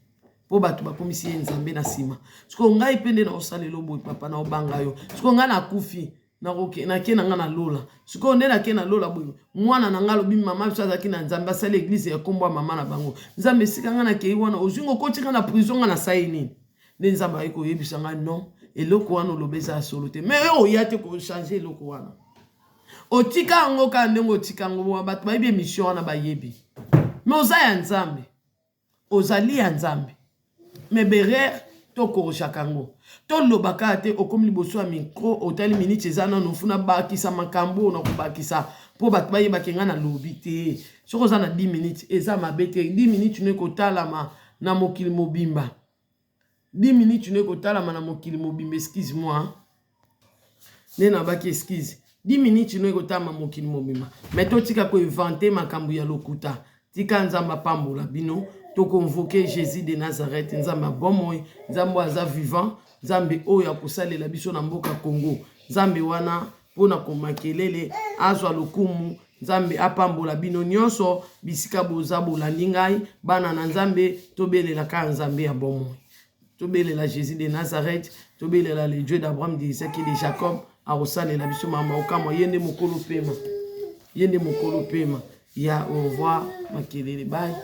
mpo bato bakomisi ye Nzambe na nsima. Sikoyo ngai mpe nde naosalela boye, papa, naobanga yo. Sikoyo ngai nakufi, nake na ngai na lola. Sikoyo nde nake na lola boye, mwana na ngai alobi mama biso azalaki na Nzambe, asali église ya nkombo ya mama na bango. Nzambe, esika ngai nakei wana, ozwi ngo okoti ngai na prison, ngai nasali nini? Nde Nzambe ayi koyebisa ngai: non, eloko wana oloba eza ya solo te. Mais oyo oya te kochange eloko wana, otika yango kaka ndenge otika yango. Bato bayebi émission wana, bayebi. Mais oza ya Nzambe, ozali ya Nzambe, mais baerreur tokorojaka yango, toloba kaka te. Okomi liboso ya micro, otali miniti eza nano, ofuna bakisa makambo oyo na kobakisa mpo bato bayebaki ngai nalobi te. Soki oza na 10 minutes, eza mabe te. 10 minutes no ekotalama na mokili mobimba, 10 minutes no ekotalama na mokili mobimba. Excuse moi, nde nabaki excuse. 10 minutes no ekotalama mokili mobimba, mais totika koinventer makambo ya lokuta. Tika Nzambe apambola bino. Tokoinvoquer Jésus de Nazareth, Nzambe ya bomoi, Nzambe oyo aza vivant, Nzambe oyo akosalela biso na mboka Congo. Nzambe wana mpona komakelele azwa lokumu. Nzambe apambola bino nyonso bisika boza, bolandi ngai. Bana na Nzambe, tobelela kaka Nzambe ya bomoi, tobelela Jésus de Nazareth, tobelela le Dieu d'Abraham, d'Isaac et de Jacob. Akosalela biso mama okamwa. Ye nde mokolo pema, ye nde mokolo pema ya. Au revoir, makelele, bye.